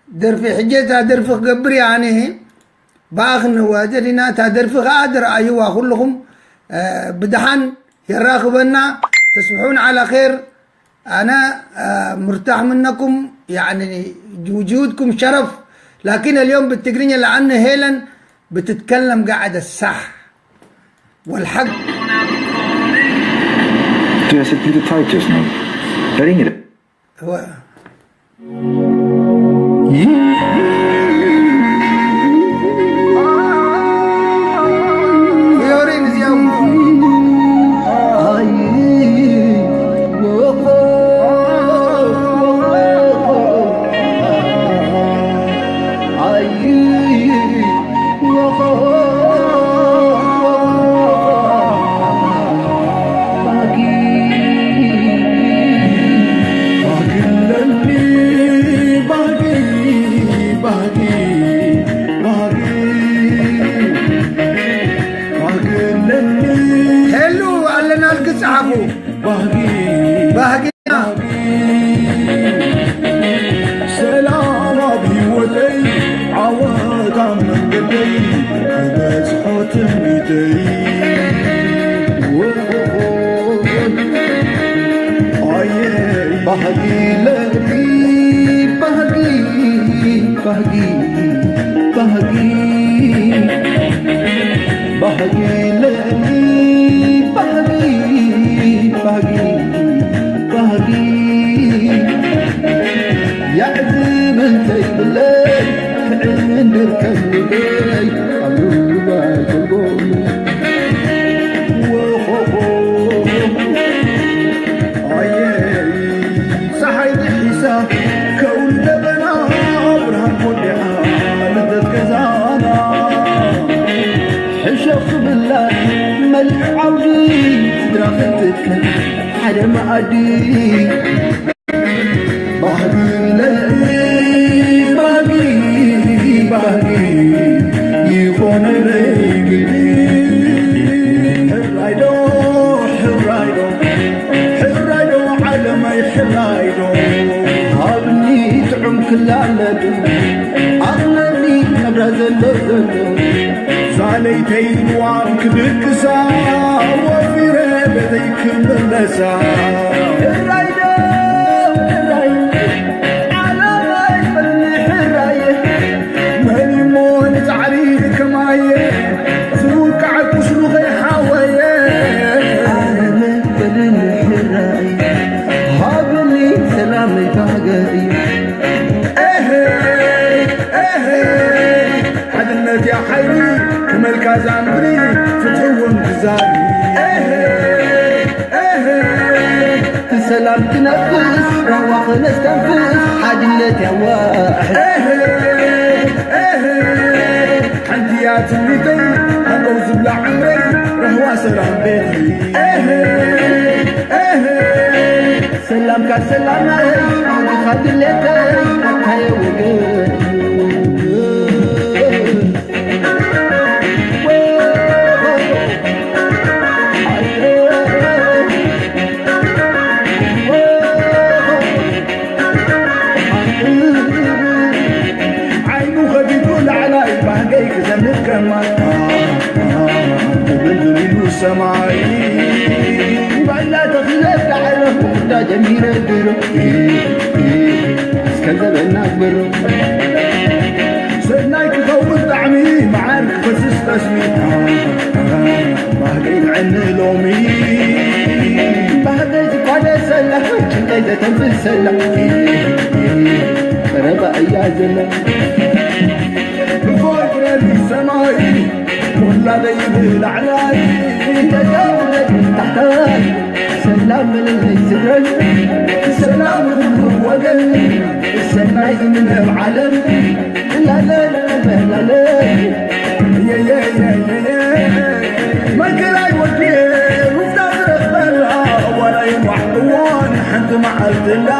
ደርፊ፣ ሕጂ እታ ደርፊ ክገብር እየ ኣነ። ብኣ ክንዋደድ ኢና። እታ ደርፊ ከኣ ድረኣይዋ ኩልኹም። እ፣ ብደሓን የራኽበና። تصبحون على خير. أنا، እ፣ مرتاح منكم، يعني وجودكم شرف. لكن اليوم بالتقرينية لأن هيلن بتتكلم قاعدة الصح والحق. Du är så lite tight just nu. Jag ringer dig. هو ሄሉ ኣለናልኪ ጸሓፉ። ባህጊ ባህጊና ሰላም ኣብ ህይወተይ፣ ዓወት ኣብ መንገደይ፣ ክበጽሖ ትምኒተይ። ኣየ ባህጊ ለኒ ባህጊ፣ ባህጊ፣ ባህጊ፣ ባህጊ ለኒ ባህጊ፣ ባህጊ፣ ባህጊ። ያዕዚ ምንተይ ብለይ ክዕንድር ከልበይ ኣብ ሉባይ ተልጎም። ወኾኾ ኣየ ጸሓይ ጥሒሳ ከውሊ ደበና፣ ብርሃን ኮዲዓ ልደት ገዛና። ሕሸኽ ክብላ መሊሕ ዓውዲ፣ ስድራ ክትትከል ሓደ መኣዲ። ባህጊ ለኒ ባህጊ፣ ባህጊ ይኾነለይ ግዲ። ሕራይ ዶ፣ ሕራይ ዶ፣ ሕራይ ዶ ዓለመይ፣ ሕራይ ዶ ሃብኒ ጥዑም ክላለዱ፣ ኣቕለኒ ናብራ ዘሎ ዘሎ። ሳለይተይ ንዋም ክድቅሳ፣ ወፊረ ቤተይ ክምለሳ። ሕራይ ዶ፣ ሕራይ፣ ዓለመይ በልኒ ሕራይ። መን እሞ ንጻዕሪ ከማየ፣ ዝውቃዕ ቁስሉ ከይሓወየ። ዓለመይ በልኒ ሕራይ፣ ሃብኒ ሰላመይ ባህገይ። ኤሄ፣ ኤሄ፣ ሓድነት እያ ሓይሊ፣ ክመልካ ዛምሪ፣ ፍትሒ እውን ትዛሪ። ኤሄ፣ ኤሄ፣ ብሰላም ትነፍስ፣ ራህዋ ክነስተንፍስ፣ ሓድነት ያዋሕ። ኤሄ፣ ኤሄ፣ ሓንቲ እያ ትምኒተይ፣ ሃንቀው ዝብላ ዕምረይ፣ ራህዋ ሰላም ቤተይ። ኤሄ፣ ኤሄ፣ ሰላምካ ሰላመይ፣ ዓድኻ ድሌተይ፣ ኣታየ ወገን። ዓይኑ ከፊቱ ላዕላይ ባህገይ ክዘምር ከማይ፣ ትብል ኢሉ ሰማይ። ባይላ ተኺለ ዳዕረ ምቁዳ ጀሚረ ድሮ፣ እስከ ዘበና ግበሮ። ሰናይ ክኸውን ጣዕሚ መዓር ክፈስስ ጠስሚ፣ ባህገይ ንዕኒ ሎሚ። ባህገይ ዝኳደሰ ጭንቀይ ዘተንፍሰላ ቀረባ እያ ዘላ። ብፍቕሪ ሰማይ ወላደይ ብላዕላይ ደጋውለድ ታሕታይ ሰላም ለለይ ስድረይ ሰላም ኩሉ ወገን ሰናይ እምነ ዓለም ላለለለለይ መከራይ ወድየ ሩፍታ ዝረኽበላ ዋላ የንዋሕ እዋን ሓንቲ መዓልቲ እንዳ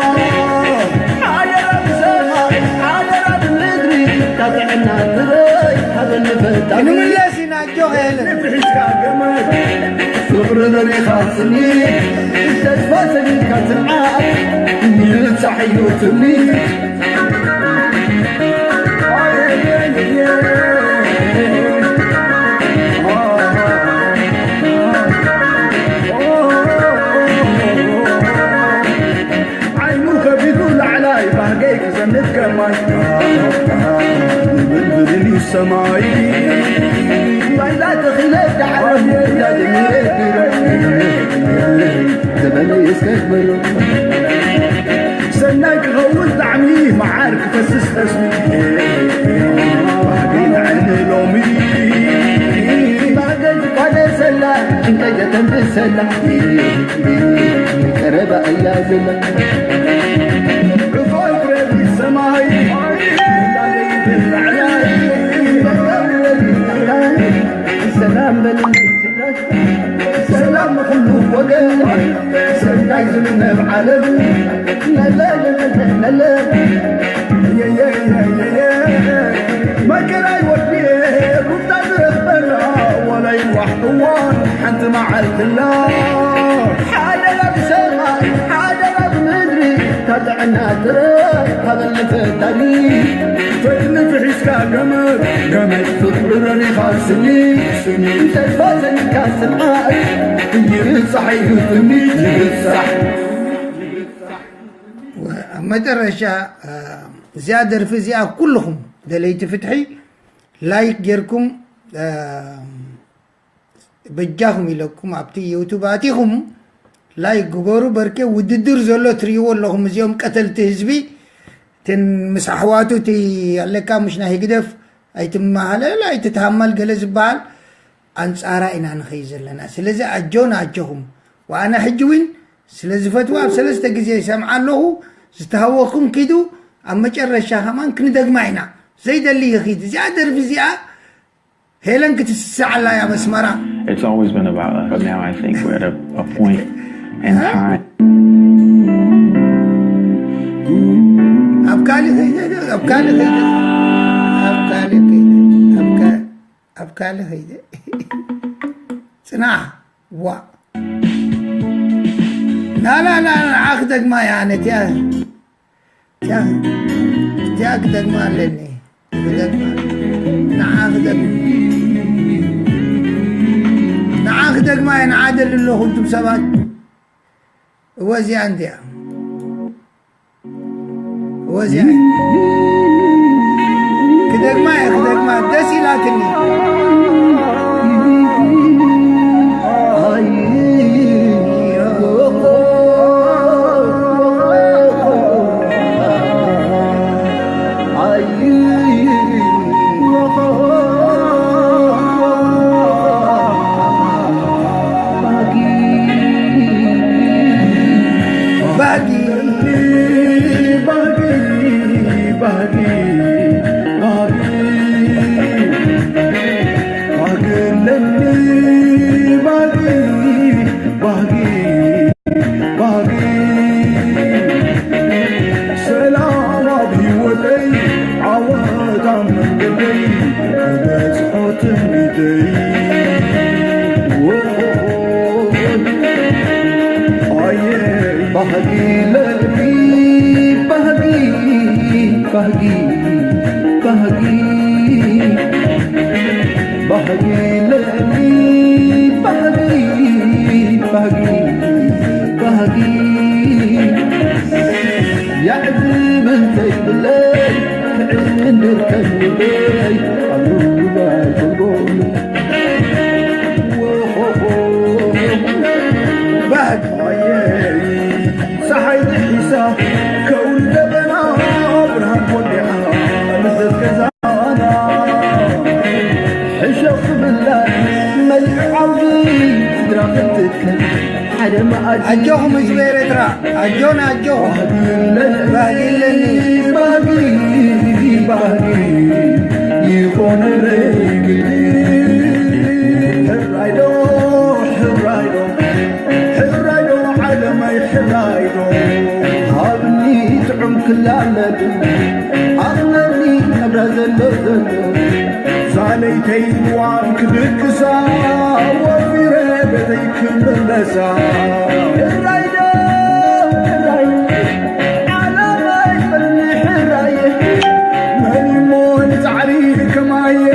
ሓደራ ብሰማይ ሓደራ ብምድሪ ካብ ጥዕና ትረይ ሃበኒ ፈጣሪ ንምለስ ኢና ኣጆኻ የለን ንፍሒስካ ገመድ ፍቕሪ ዘሪኻ ስኒ ተስፋ ሰኒድካ ትንዓት ይብጻሕ እዩ ትምኒት ዓይኑ ከፊቱ ላዕላይ ባህገይ ክዘንት ከማይ ብልብልን እዩ ሰማይ ባይላ ተኺለ ዳዕራ ጀሚረ ድረ ዘበነይ እስከ ክበሎ ሰናይ ክኸውን ጣዕሚ መዓር ክፈስስ ጠስሚ ባህገይ ንዓይኒ ሎሚ ባህገይ ዝቋደሰላ ጭንቀይ ዘተንብሰላ ቀረባ እያ ዘላ ዑፎይ ክረቢ ሰማይ ላዕላይ ሰላም በለኒ ሰላም ንኹሉ ወገን ሰናይ ዝምነ ኣብ ዓለም ለለለለለ መከራይ ወድየ ሩፍታ ዝረኽበላ ዋላ ይዋሕ እዋን ሓንቲ መዓልትላ ሓደራ ብሰማይ ሓደራ ብምድሪ ካብ ጥዕና ጥረ ሃበኒ ፈጣሪ ፈጥኒ ፍሒስካ ገመድ ገመድ ፍቕሪ ረሪኻ ስኒ ስኒ ተስፋ ዘኒካ ስምዓት ይብጻሕ እዩ ትምኒት ይብጻሕ ኣብ መጨረሻ እዚኣ ደርፊ እዚኣ ኩልኹም ደለይቲ ፍትሒ ላይክ ጌርኩም በጃኹም ኢለኩም ኣብቲ ዩቱብ ኣቲኹም ላይክ ግበሩ። በርኬ ውድድር ዘሎ ትርእይዎ ኣለኹም። እዚኦም ቀተልቲ ህዝቢ እትን ምስ ኣሕዋቱ እቲ ኣለካ ምሽ ናይ ህግደፍ ኣይትመሃለል ኣይትተሃመል ገለ ዝበሃል ኣንጻራ ኢና ንኸይ ዘለና። ስለዚ ኣጆን ኣጆኹም ወኣነ ሕጂ እውን ስለ ዝፈትዋ ኣብ ሰለስተ ግዜ ይሰምዓ ኣለኹ። ዝተሃወኹም ኪዱ ኣብ መጨረሻ ከማን ክንደግማ ኢና። ዘይደሊ ይኺድ። እዚኣ ደርፊ እዚኣ ሄለን ክትስስዓላ እያ መስመራ። It's always been about us, but now I think we're at a, a point in time. ኣብ ካልእ ከይደ ዶ? ኣብ ካልእ ከይደ ኣብ ካልእ ከይደ ኣብ ካ- ኣብ ካልእ ከይደ ጽናሕ ዋ ናና ናና ንዓ ክደግማ እያ ኣነ እቲኣ እቲኣ እቲኣ ክደግማ ኣለኒ ክደግማ ንዓ ክደግማ ንዓ ክደግማ እየ ንዓ ደሊ ኣለኹ እንቱም ሰባት እወ እዚኣ እንቲኣ እወ እዚኣ ክደግማ እየ ክደግማ ደስ ኢላትኒ ኣጆኹም ህዝቢ ኤርትራ፣ ኣጆና ኣጆኹም። ባህጊ ኣለኒ። ባህጊ፣ ባህጊ ይኾነለይ ግዲ። ሕራይ ዶ፣ ሕራይ ዶ፣ ሕራይ ዶ፣ ዓለመይ ሕራይ ዶ። ሃብኒ ጥዑም ክላለድ፣ ኣኽለኒ ነብራ ዘሎ ዘሎ። ሳለይተይ ዋን ክድቅሳ፣ ወፊረ ቤተይ ክምለሳ። ሕራይ ዶ፣ ሕራይ፣ ዓለመይ በልኒ ሕራይ። መን እሞ ንጻዕሪ ከማየ፣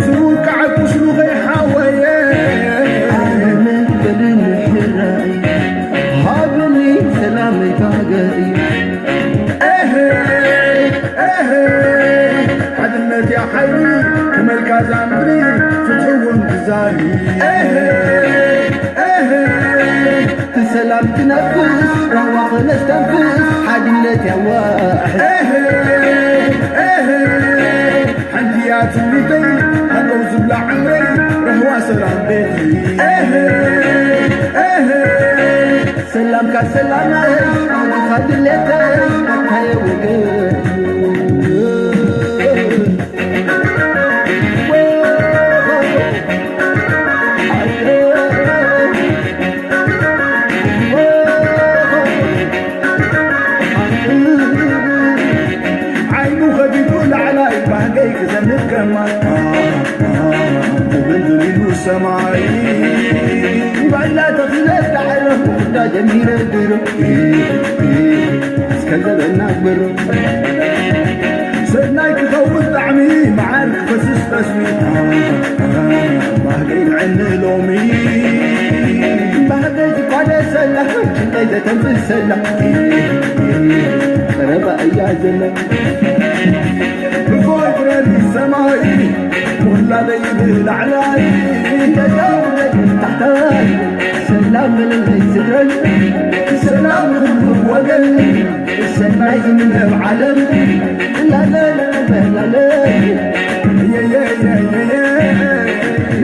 ዝውቃዕ ቁስሉ ከይሓወየ። ዓለመይ በልኒ ሕራይ፣ ሃብኒ ሰላመይ ባገይ። ኤሄ፣ ኤሄ፣ ሓድነት እያ ሓይሊ፣ ከመልካ እዛ ምድሪ፣ ፍትሒ እውን ግዛሊ። ኤሄ፣ ኤሄ፣ ብሰላም ትነፍስ፣ ራህዋ ክነስተንፍስ፣ ሓድነት ያዋሕ። ኤሄ፣ ኤሄ፣ ሓንቲ እያ ትምኒተይ፣ ሃገው ዝብላ ዕምረይ፣ ራህዋ ሰላም ቤተይ። ኤሄ፣ ኤሄ፣ ሰላምካ ሰላመይ፣ ናትኻ ድሌተይ፣ ናትካየ ወገን። ዓይኑ ከፊቱ ላዕላይ ባህገይ ክዘንብ ከማን ትብል ኢሉ ሰማይ። ባይላ ተኺለ ዳዕረ ክዳ ጀሚረ ድሮ እስከ ዘበና ግብሮ ሰናይ ክኸውን ጣዕሚ መዓር ክፈስስ ጠስሚ። ባህገይ ንዕኒ ሎሚ ባህገይ ትቋደሰላ፣ ጭንቀይ ዘተንፍሰላ፣ ቀረባ እያ ዘላ። ብፎይ ፍረዲ ሰማይ፣ ውላደይ ብላዕላይ፣ ደጋውለድ ታሕታይ፣ ሰላም በለለይ ስድረይ፣ ሰላም ንኹሉ ወገን። ሰናይ ዝምነ ኣብ ዓለም ላለለለለለ። የየየየየ።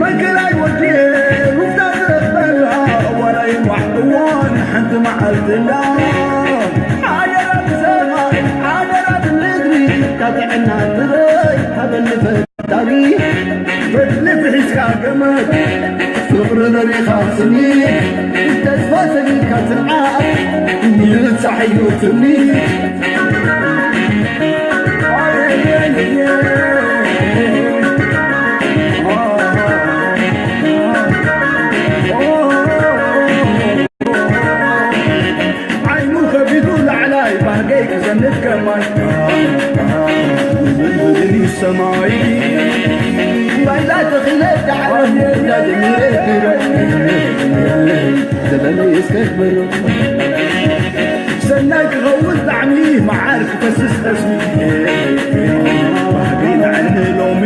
መከራይ ወድየ ሩፍታ ዝረኽበላ፣ ዋላይን ዋሕጥዋን ሓንቲ መዓልቲ ኣላ። ሓደራ ብሰማይ፣ ሓደራ ብምድሪ፣ ካብ ጥዕና ትረይ፣ ሃበኒ ፈጣሪ። ፍትሊ ፍሒስካ ገመድ፣ ፍቕሪ ረሪኻ ስኒ፣ ተስፋ ሰጊድካ ስርዓት፣ ይብጻሕ እዩ ትምኒ። ዓይኑ ከፊቱ ላዕላይ ባህገይ ክዘንብ ከማይ፣ ዝብል ዝብል እዩ ሰማይ። ባይላ ተኺለ ዳዕሮ፣ ዳግም ይረድሮ፣ ዘበነይ እስከ ክብሮ። ሰናይ ክኸውን ጣዕሚ፣ መዓር ክፈስስ ጠስሚ። ባህገይ ንዕኒ ሎሚ።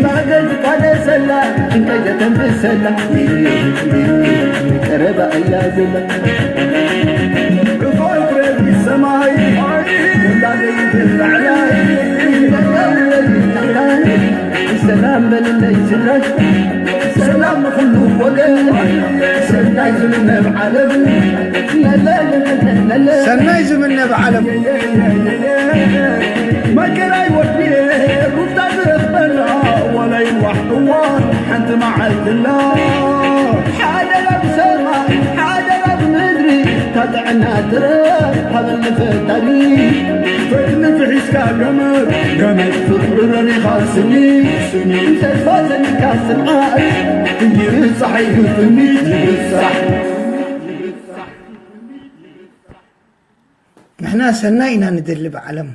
ባህገይ ዝቋደሰላ፣ ጭንቀይ ዘተንፍሰላ፣ ቀረባ እያ ዘላ። ዕፎይ ፍረዲ ሰማይ፣ ውላደይ ብላዕላይ፣ ደጋውለዲ ታሕታይ፣ ሰላም በልለይ ስድራይ፣ ሰላም ንኹሉ ወገን፣ ሰናይ ዝምነ ኣብ ዓለም፣ ለለለለለ። ሰናይ ዝምነ ኣብ ዓለም። መከራይ ወድየ ሩፍታ ዝረኽበላ፣ ዋላ ይንዋሕ እዋን ሓንቲ መዓልቲ ኣላ። ሓደራ ብሰማይ፣ ሓደራ ብምድሪ፣ እታ ጥዕና ትረፍ ሃበኒ ፈጣሪ። ፈትሊ ፍሒስካ ገመድ፣ ገመድ ፍቕሪ ረሪኻ ስኒ፣ ስኒ ተስፋ ሰኒካ ስርዓት፣ ይብጻሕ እዩ ትምኒት፣ ይብጻሕ። ንሕና ሰናይ ኢና ንደሊ ብዓለም፣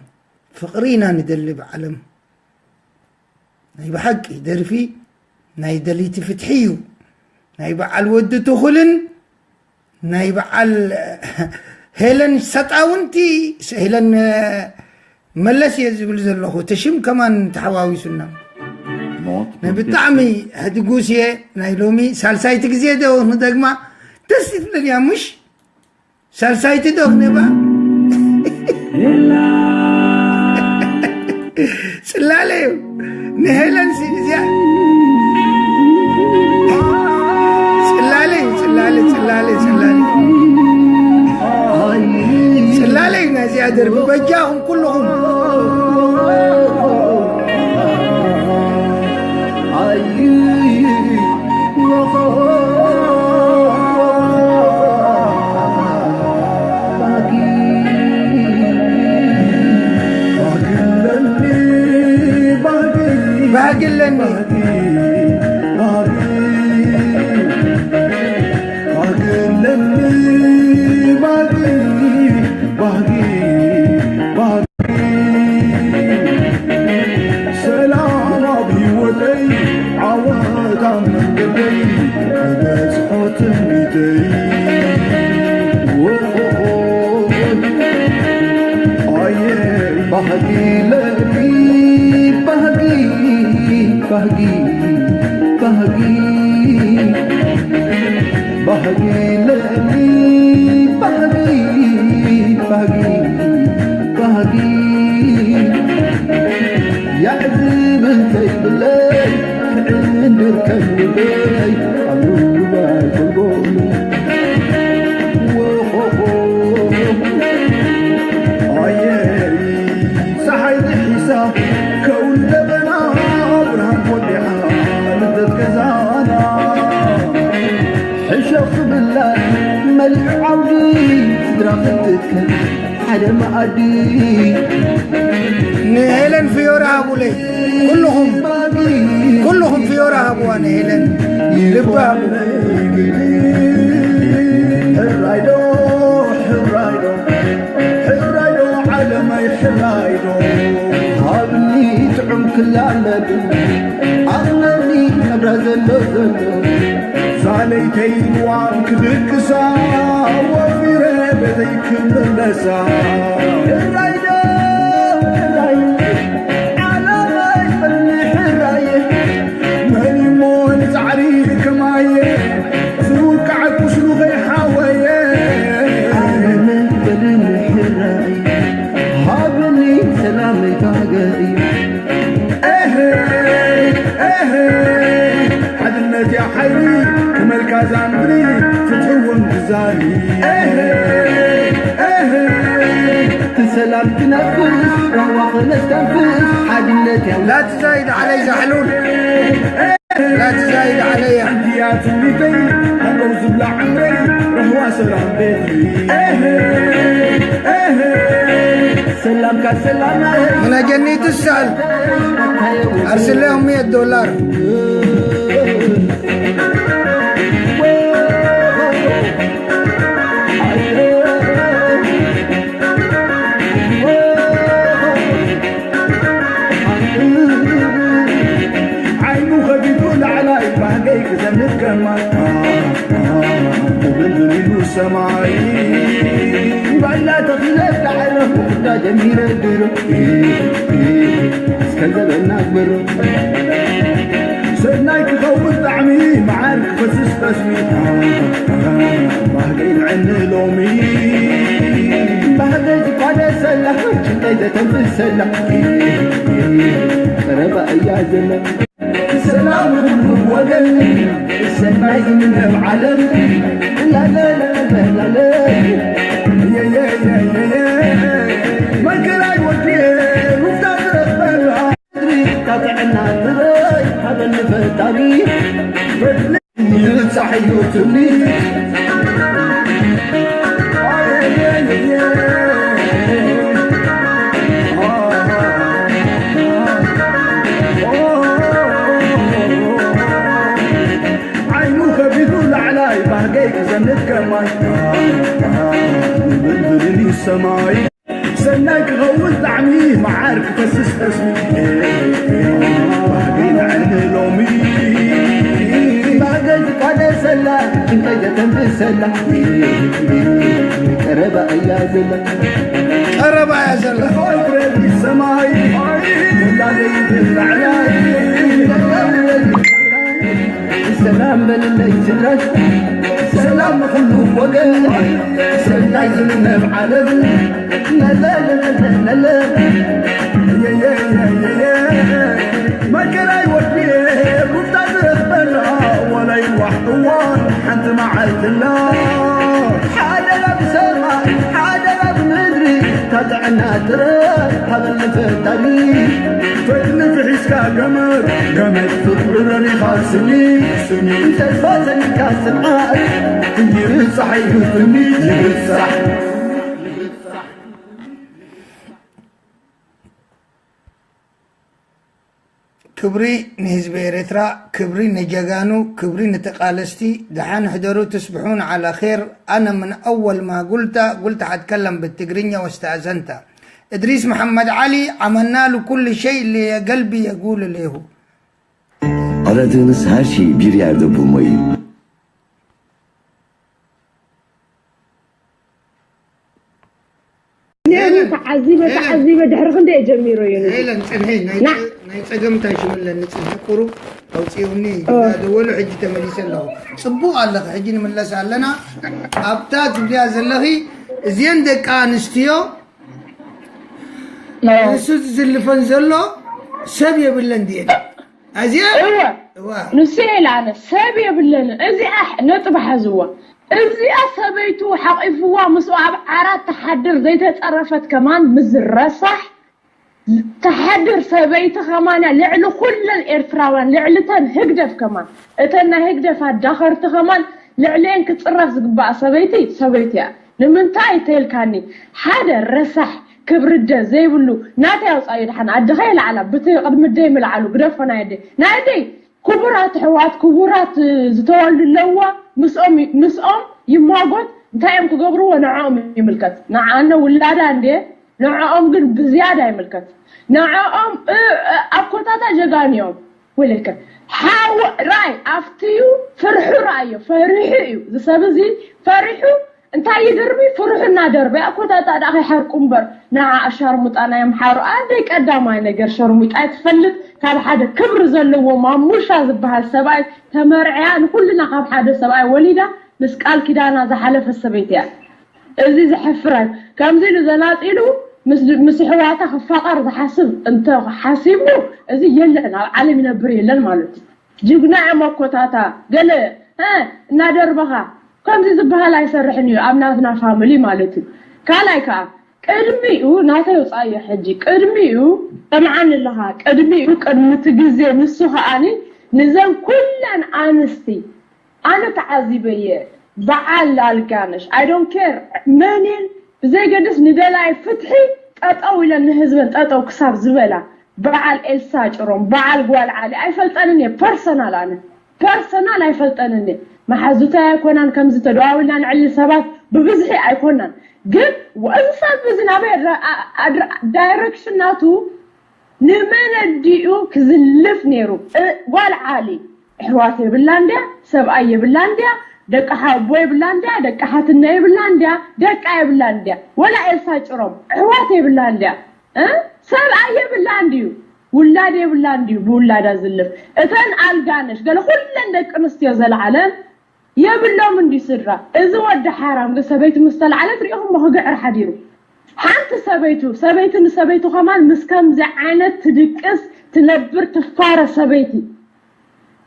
ፍቕሪ ኢና ንደሊ ብዓለም። ናይ ብሓቂ ደርፊ ናይ ደለይቲ ፍትሒ እዩ። ናይ በዓል ወዲ ትኹልን ናይ በዓል ሄለን ሰጣውንቲ፣ ሄለን መለስ እየ ዝብል ዘለኹ። እቲ ሽም ከማን ተሓዋዊሱና። ናይ ብጣዕሚ ሕድጉስ እየ። ናይ ሎሚ ሳልሳይቲ ግዜ ዶ ንደግማ? ደስ ትብለልያ፣ ምሽ? ሳልሳይቲ ዶ ክነባ? ጽላለ እዩ። ንሄለን ሲ-፣ እዚኣ ጽላለ እዩ፣ ጽላለ። ጽላለ፣ ጽላለ። ጽላለ ናይዚኣ ደርፊ በጃኹም ኩልኹም። ባህጊ ኣለኒ። ሰላም ኣብ ህይወተይ፣ ዓወት ኣብ መንገደይ፣ ክበጽሖ ትምኒተይ። ኣየ ባህጊ ለኒ፣ ባህጊ፣ ባህጊ፣ ባህጊ፣ ባህጊ ለኒ፣ ባህጊ፣ ባህጊ፣ ባህጊ። ያዕዝብ እንተይብለይ፣ ክዕንድር ከም ልበይ፣ ኣብ ሩባይ ኮልጎሉ። ወኾኾ፣ ኣየ ጸሓይ ጥሒሳ ከውሊ ደበና፣ ብርሃን ኮሊዓ ልደት ገዛና። ሕሸኽ ክብላ መሊዑ ዓውዲ፣ ስድራ ክትትከል ሓደ መኣዲ። ንሄለን ፍዮራ ሃቡለይ፣ ኩልኹም፣ ኩልኹም ፍዮራ ሃብዋ ንሄለን። ልቢ ሃቡ። ሕራይ ዶ፣ ሕራይ ዶ፣ ሕራይ ዶ፣ ዓለመይ ሕራይ ዶ፣ ሃብኒ ጥዑም ክላመድ፣ ኣቕለኒ ነብራ ዘሎ ዘሎ። ዛለይተይ ንዋም ክድቅሳ፣ ወፊረ ቤተይ ክምለሳ። ሕራይ ዶ፣ ሕራይ፣ ዓለመይ ቅድሚ ሕራይ፣ መን እሞ ንጻዕሪ ከማየ፣ ዝውቃዕ ቁስሉ ከይሓወየ። ዓለመይ ቅድሚ ሕራይ፣ ሃብኒ ሰላመይ ባህገይ። ኤሄ፣ ኤሄ፣ ሓድነት እያ ሓይሊ፣ ክመልካ ዛምሪ፣ ፍትሒ እውን ግዛሊ። ኤሄ፣ ኤሄ፣ ንሰላም ክነፍስ፣ ራህዋ ክነስተንፍስ፣ ሓድነት እያ። لا تزايد علي زحلول. لا تزايد علي. ሓንቲ እያ ትምኒተይ፣ ሃገው ዝብላ ዕምረይ፣ ራህዋ ሰላም ቤተይ። ኤሄ፣ ኤሄ፣ ሰላምካ ሰላም። من أجني تسأل. أرسل لهم مية دولار. ዓይኑ ከፊቱ ላዕላይ ባህገይ ክዘምር ከማይ፣ ክብልብል ኢሉ ሰማይ። ባላ ተኺለ ዳዕረ ክዳ ጀሚረ ድሮ፣ እስከ ዘበና ኣግበሮ። ሰናይ ክኸውን ጣዕሚ፣ መዓር ክፈስስ ጠስሚ፣ ባህገይ ንዕኒ ሎሚ። ባህገይ ዝቋደሰላ፣ ጭንቀይ ዘተንፍሰላ፣ ቀረባ እያ ዘላ። ሰላም ንኹሉ ወገን፣ ሰናይ ዝምነብ ዓለም። ላላላላላ። የየየየየ። መከራይ ወዲኤ፣ ሩፍታ ዝረኽበላ። ምድሪ ጥዕና ንበይ፣ ሃበኒ ፈጣሪ። በድሊ ይብጻሕ እዩ ትምኒት። ዓይኑ ከፊቱ ላዕላይ ባህገይ ክዘንብ ከማይ፣ ንብልብልን እዩ ሰማይ። ሰናይ ክኸውን ጣዕሚ፣ መዓር ክፈስስ ጠስሚ። ባህገይ ንዕኒ ሎሚ። ባህገይ ዝቋደሰላ፣ ጭንቀይ ዘተንፍሰላ፣ ቀረባ እያ ዘላ። ቀረባ እያ ዘላ። ሆይ ፍረዲ ሰማይ፣ ውላደይ ብላዕላይ። ሰላም በልለይ ስድራይ፣ ሰላም ንኹሉ ወገን፣ ሰናይ ዝምነብ ዓለም። ለለለለለለ። መከራይ ወዲኤ ሩፍታ ዝረኽበላ፣ ዋላ ይዋሕ እዋን ሓንቲ መዓልትና። ጥረ ሓበን ፈጣሪ ፈትኒ ፍሒስካ ገመድ ገመድ ፍቕሪ ረሪኻ ስኒ ስኒ ተስፋ ሰኒካ ስምዓት ይርሳሕ እዩ ትምኒት ይርሳሕ። ክብሪ ንህዝቢ ኤርትራ፣ ክብሪ ንጀጋኑ፣ ክብሪ ንተቓለስቲ። ደሓን ሕደሩ ትስብሑን ዓላ ኼር። ኣነ ምን ኣወል ማ ጉልታ ጉልታ ሓትከለም ብትግርኛ ወስተኣዘንታ። እድሪስ መሐመድ ዓሊ ዓመና ልኩል ሸይ ለየገልቢ የጉል ለይሁ። Aradığınız her şeyi bir yerde bulmayı. ነዚ ተዓዚበ ተዓዚበ ድሕሪ ክንደይ ጀሚሩ እዩ ነዚ? ሄለን ጽንሒ ናይ ና። ጸ- ናይ ጸገም እንታይ ሽምለኒ ጽንሒ ቁሩብ ኣውፅኡኒ። ደወሉ ሕጂ ተመሊሰ ኣለኹ። ጽቡቕ ኣለኺ። ሕጂ ንምለስ ኣለና ኣብታ ትብልያ ዘለኺ። እዚአን ደቂ ኣንስትዮ ንሱ ዝዝልፈን ዘሎ ሰብ የብለን ድየን? ኣዚኣ እወ እዋ ንሱ ኢለ ኣነ ሰብ የብለንን። እዚኣ ነጥቢ ሓዝዋ። እዚኣ ሰበይቱ ሓቂፍዋ ምስኡ ኣብ ዓራት ትሓድር ዘይተፀረፈት ከማን ምስ ረሳሕ ትሓድር ሰበይቲ ከማን እያ ልዕሊ ኩለን ኤርትራውያን ልዕሊ ተን ህግደፍ ከማን እተን ናይ ህግደፍ ኣዳኸርቲ ከማን ልዕሊኤን ክፅረፍ ዝግባኣ ሰበይቲ ሰበይቲ እያ። ንምንታይ ተይልካኒ ሓደ ረሳሕ ክብሪ ደ ዘይብሉ ናተይ ኣውፃዮ ድሓን ኣድኸ የለዓላ ብቲ ቅድሚ ደይ ምልዓሉ ግደፎ ናይ ኣደይ ናይ ኣደይ ክቡራት ኣሕዋት ክቡራት ዝተወልዱ ኣለዋ። ምስኦም ይማጎት እንታይ እዮም ክገብርዎ ንዕኦም ይምልከት። ንዓነ ውላዳ እንዴ ንዕኦም ግን ብዝያዳ ይምልከት። ንዕኦም ኣኮታታ ጀጋኑ እዮም። ወለከ ሓው ራይ ኣብትዩ ፍርሑ ራእዮ ፈሪሑ እዩ ዝሰብ እዚ ፈሪሑ እንታይ ይድርቢ ፍርሑ እናደርበ ኣኮታታ ዳ ከይሓርቁ እምበር ንዓ ሸርሙጣ ናይ ኣምሓሩ ኣደይ ቀዳማይ ነገር ሸርሙጣ ትፈልጥ ካብ ሓደ ክብሪ ዘለዎ ማሙሻ ዝበሃል ሰብኣይ ተመርዕያ ንኩልና ካብ ሓደ ሰብኣይ ወሊዳ ምስ ቃል ኪዳና ዝሓለፈ ሰበይቲ እያ። እዚ ዘሕፍር እዩ። ከምዚ ኢሉ ዘናጢሉ ምስ ምስ ኣሕዋታ ክፋቐር ዝሓስብ እንተ ሓሲቡ እዚ የለን ኣብ ዓለም ይነብር የለን ማለት እዩ። ጅግና እዮም ኣኮታታ ገለ እ እናደርበኻ ከምዚ ዝበሃል ኣይሰርሕን እዩ ኣብ ናትና ፋሚሊ ማለት እዩ። ካልኣይ ከዓ ቅድሚኡ ናተይ ውፃዮ ሕጂ ቅድሚኡ ሰምዓኒ ኣለኻ ቅድሚኡ ቅድሚ እቲ ግዜ ንሱ ከዓኒ ንዘን ኩለን ኣንስቲ ኣነ ተዓዚበየ በዓል ኣልጋነሽ I don't care መንን ብዘይገድስ ንደላይ ፍትሒ ጠጠው ኢለን ንህዝበን ጠጠው ክሳብ ዝበላ በዓል ኤልሳ ጭሮም በዓል ጓል ዓሊ ኣይፈልጠንን እየ personal ኣነ personal ኣይፈልጠንን እየ መሓዙታይ ኣይኮናን ከምዚ ተደዋዊልና ንዕሊ ሰባት ብብዝሒ ኣይኮናን ግን እዚ ሰብ እዚ ናበይ direction ናቱ ንመን ኣዲኡ ክዝልፍ ነይሩ እ- ጓል ዓሊ ኣሕዋት የብላ እንድያ ሰብኣይ የብላ እንድያ ደቂ ሓቦ የብላ እንድያ ደቂ ሓትና የብላ እንድያ ደቃ የብላ እንድያ ወላ ኤልሳ ጭሮም ኣሕዋት የብላ እንድያ እ? ሰብኣይ የብላ እንድዩ ውላድ የብላ እንድዩ ብውላዳ ዝልፍ እተን ኣልጋነሽ ገለ ኩለን ደቂ ኣንስትዮ ዘለዓለን የብሎም እንዲ ስድራ እዚ ወዲ ሓራም ግን ሰበይቱ ምስ ተላዕለት ሪኢኹሞ ክግዕር ሓዲሩ ሓንቲ ሰበይቱ ሰበይቲ ንሰበይቱ ከማን ምስ ከምዚ ዓይነት ትድቅስ ትነብር ትፋረ ሰበይቲ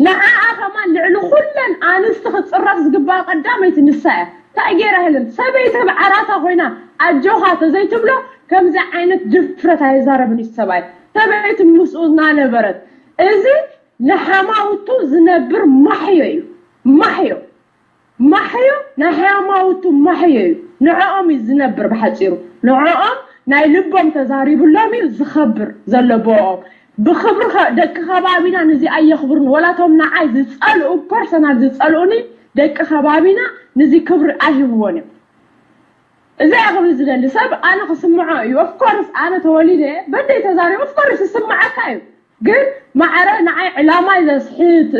ንዓኣ ከማን ልዕሊ ኩለን ኣንስቲ ክፅረፍ ዝግባኣ ቀዳመይቲ ንሳ እያ እንታይ ገይራ ሄለን ሰበይቲ ኣብ ዓራታ ኮይና ኣጆኻ ተዘይትብሎ ከምዚ ዓይነት ድፍረት ኣይዛረብን እዩ ሰብኣይ ሰበይቲ ምስኡ እናነበረት እዚ ንሓማውቱ ዝነብር ማሕዮ እዩ ማሕዮ ማሕዮ ናይ ሓማውቱ ማሕዮ እዩ ንዕኦም እዩ ዝነብር ብሓፂሩ ንዕኦም ናይ ልቦም ተዛሪብሎም እዩ ዝኸብር ዘሎ ብኦም ብክብሪ ደቂ ከባቢና ንዚ ኣየኽብሩን ወላቶም ንዓይ ዝፀልኡ ፐርሰናል ዝፀልኡኒ ደቂ ከባቢና ንዚ ክብሪ ኣይህብዎን እዮም እዚ ክብል ዝደሊ ሰብ ኣነ ክስምዖ እዩ ኦፍኮርስ ኣነ ተወሊደ በደይ ተዛሪቡ ኦፍኮርስ ይስምዓካ እዩ ግን ማዕረ ንዓይ ዕላማይ ዘስሕት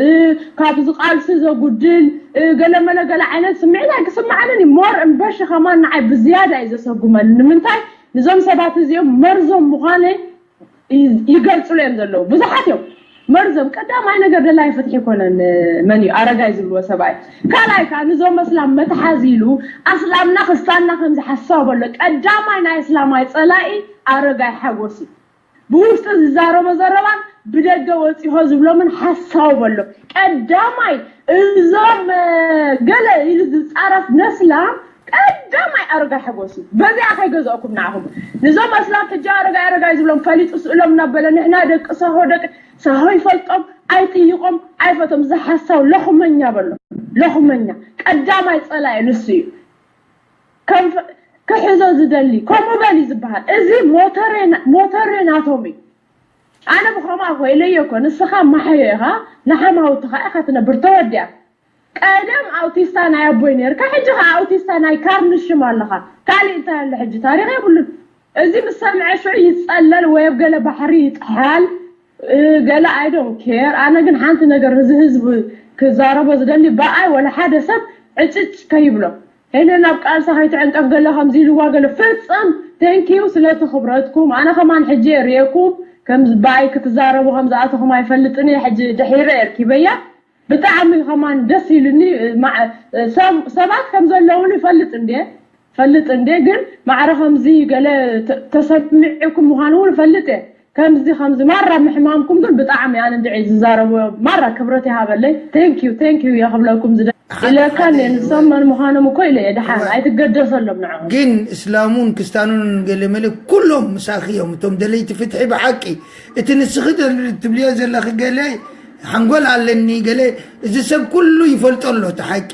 ካብ ዝቃልሲ ዘጉድል ገለመለ ገለ ዓይነት ስምዒት ኣይክስምዓንን እዩ more እምበሺ ከማን ንዓይ ብዝያዳ እዩ ዘሰጉመኒ ንምንታይ ንዞም ሰባት እዚኦም መርዞም ምዃነይ ይገልፅሉ እዮም ዘለዉ ብዙሓት እዮም መርዞም ቀዳማይ ነገር ደላይ ፍትሒ ይኮነን መን እዩ ኣረጋይ ዝብልዎ ሰብኣይ ካልኣይ ከዓ ንዞም ኣስላም መትሓዚ ኢሉ ኣስላምና ክስታንና ከምዚ ሓሳብ ኣሎ ቀዳማይ ናይ ኣስላማይ ፀላኢ ኣረጋይ ሓጎስ እዩ ብውሽጢ ዝዛረቦ ዘረባን ብደገ ወፂሆ ዝብሎምን ሓሳው በሎ ቀዳማይ እዞም ገለ ኢሉ ዝፃረፍ ነስላም ቀዳማይ ኣረጋይ ሓጎስ እዩ። በዚኣ ከይገዛእኩም ንዓኹም። ንዞም ኣስላም ሕጂ ኣረጋይ ኣረጋይ ዝብሎም ፈሊጡ ስእሎም እናበለ ንሕና ደቂ ሳሆ ደቂ ሳሆ ይፈልጦም ኣይጥይቆም ኣይፈቶም። ዝሓሳው ለኹመኛ በሎ። ለኹመኛ ቀዳማይ ጸላኢ ንሱ እዩ። ከም ፈ- ክሕዞ ዝደሊ ከምኡ በል እዩ ዝበሃል። እዚ ሞተሬ ና- ሞተሬ ናቶም እዩ። ኣነ ብኸምኣ ኮይለዮ እኮ ንስኻ ማሓዮ ኢኻ ንሓማውትኻ ኢኻ ትነብር ተወዲኣ። ቀደም ኣውቲስታ ናይ ኣቦይ ነርካ፣ ሕጂ ኸዓ ኣውቲስታ ናይ ካርንሽም ኣለኻ። ካሊእ እንታይ ኣሎ ሕጂ? ታሪኽ የብሉን። እዚ ምስ ሰምዐ ሽዑ ይጸለል ወይ ኣብ ገለ ባሕሪ ይጥሓል፣ እ፣ ገለ I don't care። ኣነ ግን ሓንቲ ነገር ንዚ ህዝቢ ክዛረቦ ዝደሊ ብኣይ ወላ ሓደ ሰብ ዕጭጭ ከይብሎ። ሄለን ኣብ ቃልሳ ከይትዕንቀፍ ገለ ከምዚ ኢልዋ ገለ ፍጸም። Thank you ስለቲ ክብረትኩም። ኣነ ከማን ሕጂ እየ ርእየኩም ከም ብኣይ ክትዛረቡ ከም ዝኣተኹም ኣይፈልጥን እየ። ሕጂ ድሒረ እየ ርኪበያ። ብጣዕሚ ከማን ደስ ኢሉኒ። ማ- ሰብ- ሰባት ከም ዘለውን ይፈልጥ እንዴ ፈልጥ እንዴ ግን ማዕረ ከምዚ ገለ ተ- ተሰሚዕኩም ምዃኑ እውን ፈልጥ እየ። ከምዚ ከምዚ ማራ ምሕማምኩም ግን ብጣዕሚ ኣነ እንድዒ ዝዛረቡ ማራ ክብረት ይሃበለይ። Thank you thank you እየ ክብለኩም ዝደ ሓደ ኢለካ ሓደ እንደ ንሶም መን ምዃኖም እኮ ኢለ እየ። ድሓን እወ። ኣይትገደሰሎም ንዕኦም። ግን እስላሙን ክስታኑን ገለ መለ ኩሎም ምሳኺ እዮም። እቶም ደለይቲ ፍትሒ ብሓቂ እቲ ንስኺ ደል- ትብልዮ ዘለኺ ገለ ሓንጎል ኣለኒ ገለ እዚ ሰብ ኩሉ ይፈልጦ ኣሎ እቲ ሓቂ።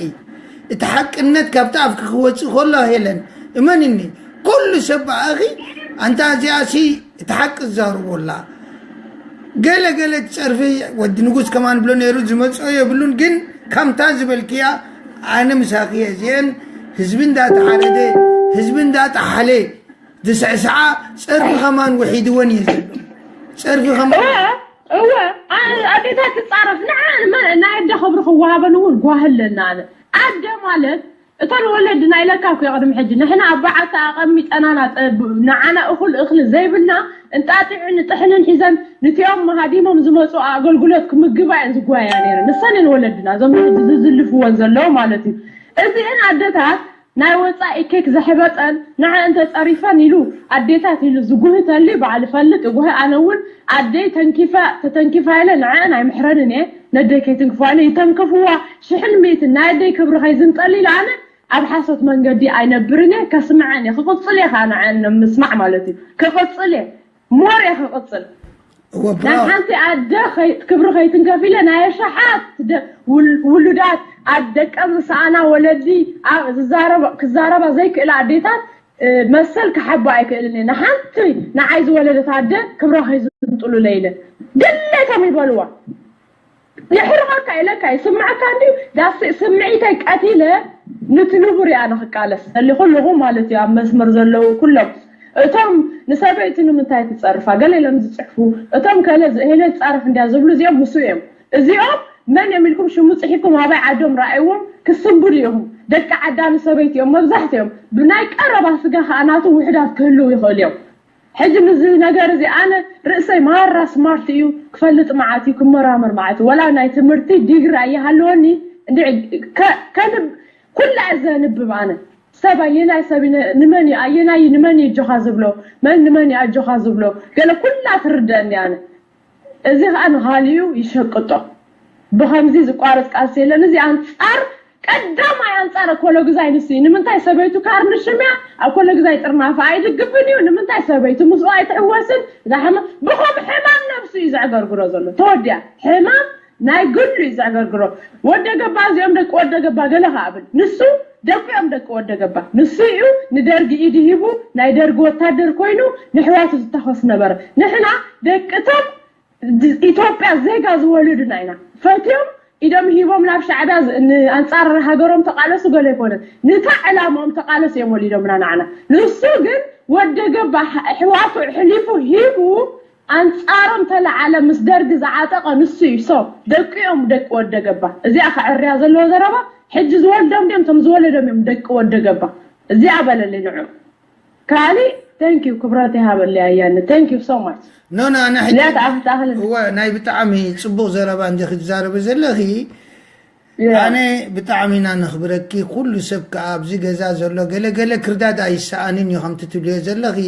እቲ ሓቅነት ካብቲ ኣፍኪ ክወፅእ ከሎ ሄለን እመንኒ ኩሉ ሰብ ብኣኺ ኣንታ እዚኣ ሲ እቲ ሓቂ ዝዛረቦ ኣላ። ገለ ገለ ትጸርፊ ወዲ ንጉስ ከማን ብሎ ነይሩ ዝመጽኦ የብሉን። ግን ከምታ ዝበልክያ ኣነ ምሳኺ እየ። እዚአን ህዝቢ እንዳተሓረደ ህዝቢ እንዳጠሓለ ዝስዕስዓ ጸርፊ ከማን ውሒድወን እየ ዘሎ። ጸርፊ ከማን እወ እወ ኣ- ኣዴታት ትጻረፍ ንዓ መ- ናይ ኣደ ክብሪ ክወሃበን እውን ጓህ ኣለና። ኣነ ኣደ ማለት እተን ወለድና ኢለካ እኮ ቅድሚ ሕጂ ንሕና ኣብ በዓቲ ኣቐሚጠናና ንዓና እኹል እኽሊ ዘይብልና እንጣጢዑ ንጥሕንን ሒዘን ንቲኦም ሃዲሞም ዝመፁ ኣገልግሎት ክምግባ እየን ዝጓያ ነይረን። ንሰን እየን ወለድና እዞም ሕጂ ዝዝልፍወን ዘለዉ ማለት እዩ። እዚአን ኣደታት ናይ ወፃኢ ኬክ ዘሕበጠን ንዐ እንተ ፀሪፈን ኢሉ ኣዴታት ኢሉ ዝጉህተሉ ባዕሉ ፈልጥ እጉህ ኣነ እውን ኣደይ ተንኪፋ ተተንኪፋ ኢለ ንዐአን ኣይምሕረንን እየ። ነደይ ከይትንክፋኒ ይተንከፍዋ ሽሕን ሚእትን ናይ ኣደይ ክብሪ ከይዝንጠል ኢለ ኣነ ኣብ ሓሶት መንገዲ ኣይነብርን እየ። ከስምዐን እየ ክቕፅል እየ ከዓ ንዐአን ምስማዕ ማለት እዩ። ክቕፅል እየ ሞር እየ ክቕፅል እወ ናይ ብራው ሓንቲ ኣደ ኸይ- ክብሪ ከይትንከፍ ኢለ ናይ ኣሽሓት ደ- ውል- ውሉዳት ኣብ ደቀን ዝሰኣና ወለዲ ኣብ ዝዛረባ- ክዛረባ ዘይክእላ ኣዴታት እ፣ መሰል ክሓባ ኣይክእልን እየ ንሓንቲ ንዓይ ዝወለደት ኣደ ክብራ ከይዝንጥሉለ ኢለ ድሌቶም ይበልዋ የሕርቐካ ኢለካ ይስምዐካ እንድዩ ዳስ ስምዒተይ ቀቲለ ንቲ ንቡር እያ ኣነ ክቃለስ ደሊ ኩልኹም ማለት እዩ ኣብ መስመር ዘለዉ ኩሎም እቶም ንሰበይቲ ንምንታይ ትፀርፋ ገለ ኢሎም ዝፅሕፉ እቶም ከለ ሄለን ትፃረፍ እንድያ ዝብሉ እዚኦም ምስ እዮም እዚኦም መን እዮም ኢልኩም ሽሙ ፅሒፍኩም ኣበይ ዓዶም ረኣይዎም ክስንብዱ ኢኹም ደቂ ዓዳ ንሰበይቲ እዮም መብዛሕትኦም ብናይ ቀረባ ስጋ ከዓ ናቱ ውሕዳት ክህልው ይኽእል እዮም ሕጂ ምዚ ነገር እዚ ኣነ ርእሰይ ማራ ስማርት እዩ ክፈልጥ መዓት እዩ ክመራመር መዓት እዩ ወላ ናይ ትምህርቲ ዲግሪ ኣይሃለወኒ እንድዒ ከ- ከንብ ኩላ እየ ዘንብብ ኣነ ሰብ ኣየናይ ሰብ ይነ- ንመን እዩ ኣየናይ እዩ ንመን እዩ ኣጆኻ ዝብሎ መን ንመን እዩ ኣጆኻ ዝብሎ ገለ ኩላ ትርደአኒ ኣነ እዚ ከዓ ንኻሊኡ ይሸቅጦ ብኸምዚ ዝቋረፅ ቃልሲ የለን እዚ ኣንፃር ቀዳማይ ኣንፃር ኣኮለጉዛይ ንሱ እዩ ንምንታይ ሰበይቱ ካርንሽም እያ ኣኮለጉዛይ ጥርናፈ ኣይድግፍን እዩ ንምንታይ ሰበይቱ ምስኡ ኣይትሕወስን እዛ ሕማም ብኸም ሕማም ነብሱ እዩ ዘዕገርግሮ ዘሎ ተወዲኣ ሕማም ናይ ግሉ እዩ ዘዕገርግሮ ወደ ገባ እዚኦም ደቂ ወደ ገባ ገለ ከኣብል ንሱ ደቂኦም ደቂ ወደ ገባ ንሱ እዩ ንደርጊ ኢድ ሂቡ ናይ ደርጊ ወታደር ኮይኑ ንሕዋቱ ዝተኸስ ነበረ ንሕና ደቅቶም ኢትዮጵያ ዜጋ ዝወለዱና ኢና ፈትዮም ኢዶም ሂቦም ናብ ሻዕብያ ኣንፃር ሃገሮም ተቃለሱ ገለ ኣይኮነን ንታ ዕላማኦም ተቃለሱ እዮም ወሊዶምና ንዓና ንሱ ግን ወደ ገባ ሕዋቱ ሕሊፉ ሂቡ ኣንፃሮም ተለዓለ ምስ ደርጊ ዝዓጠቐ ንሱ እዩ so ደቂኦም ደቂ ወደ ገባ እዚኣ ከዕርያ ዘለዎ ዘረባ ሕጂ ዝወልዶም ድዮም ቶም ዝወለዶም እዮም ደቂ ወደ ገባ እዚኣ በለለይ ንዑ ካሊ thank you ክብረት ይሃበለይ ኣያነ thank you so much no no ኣነ ሕጂ እዚኣ ተኣኽል ተኣኽል እወ ናይ ብጣዕሚ ፅቡቕ ዘረባ እንዲኺ ትዛረቢ ዘለኺ ኣነ ብጣዕሚ ኢና ነኽብረኪ ኩሉ ሰብ ከዓ ኣብዚ ገዛ ዘሎ ገለገለ ክርዳድ ኣይሰኣንን እዩ ከምቲ ትብልዮ ዘለኺ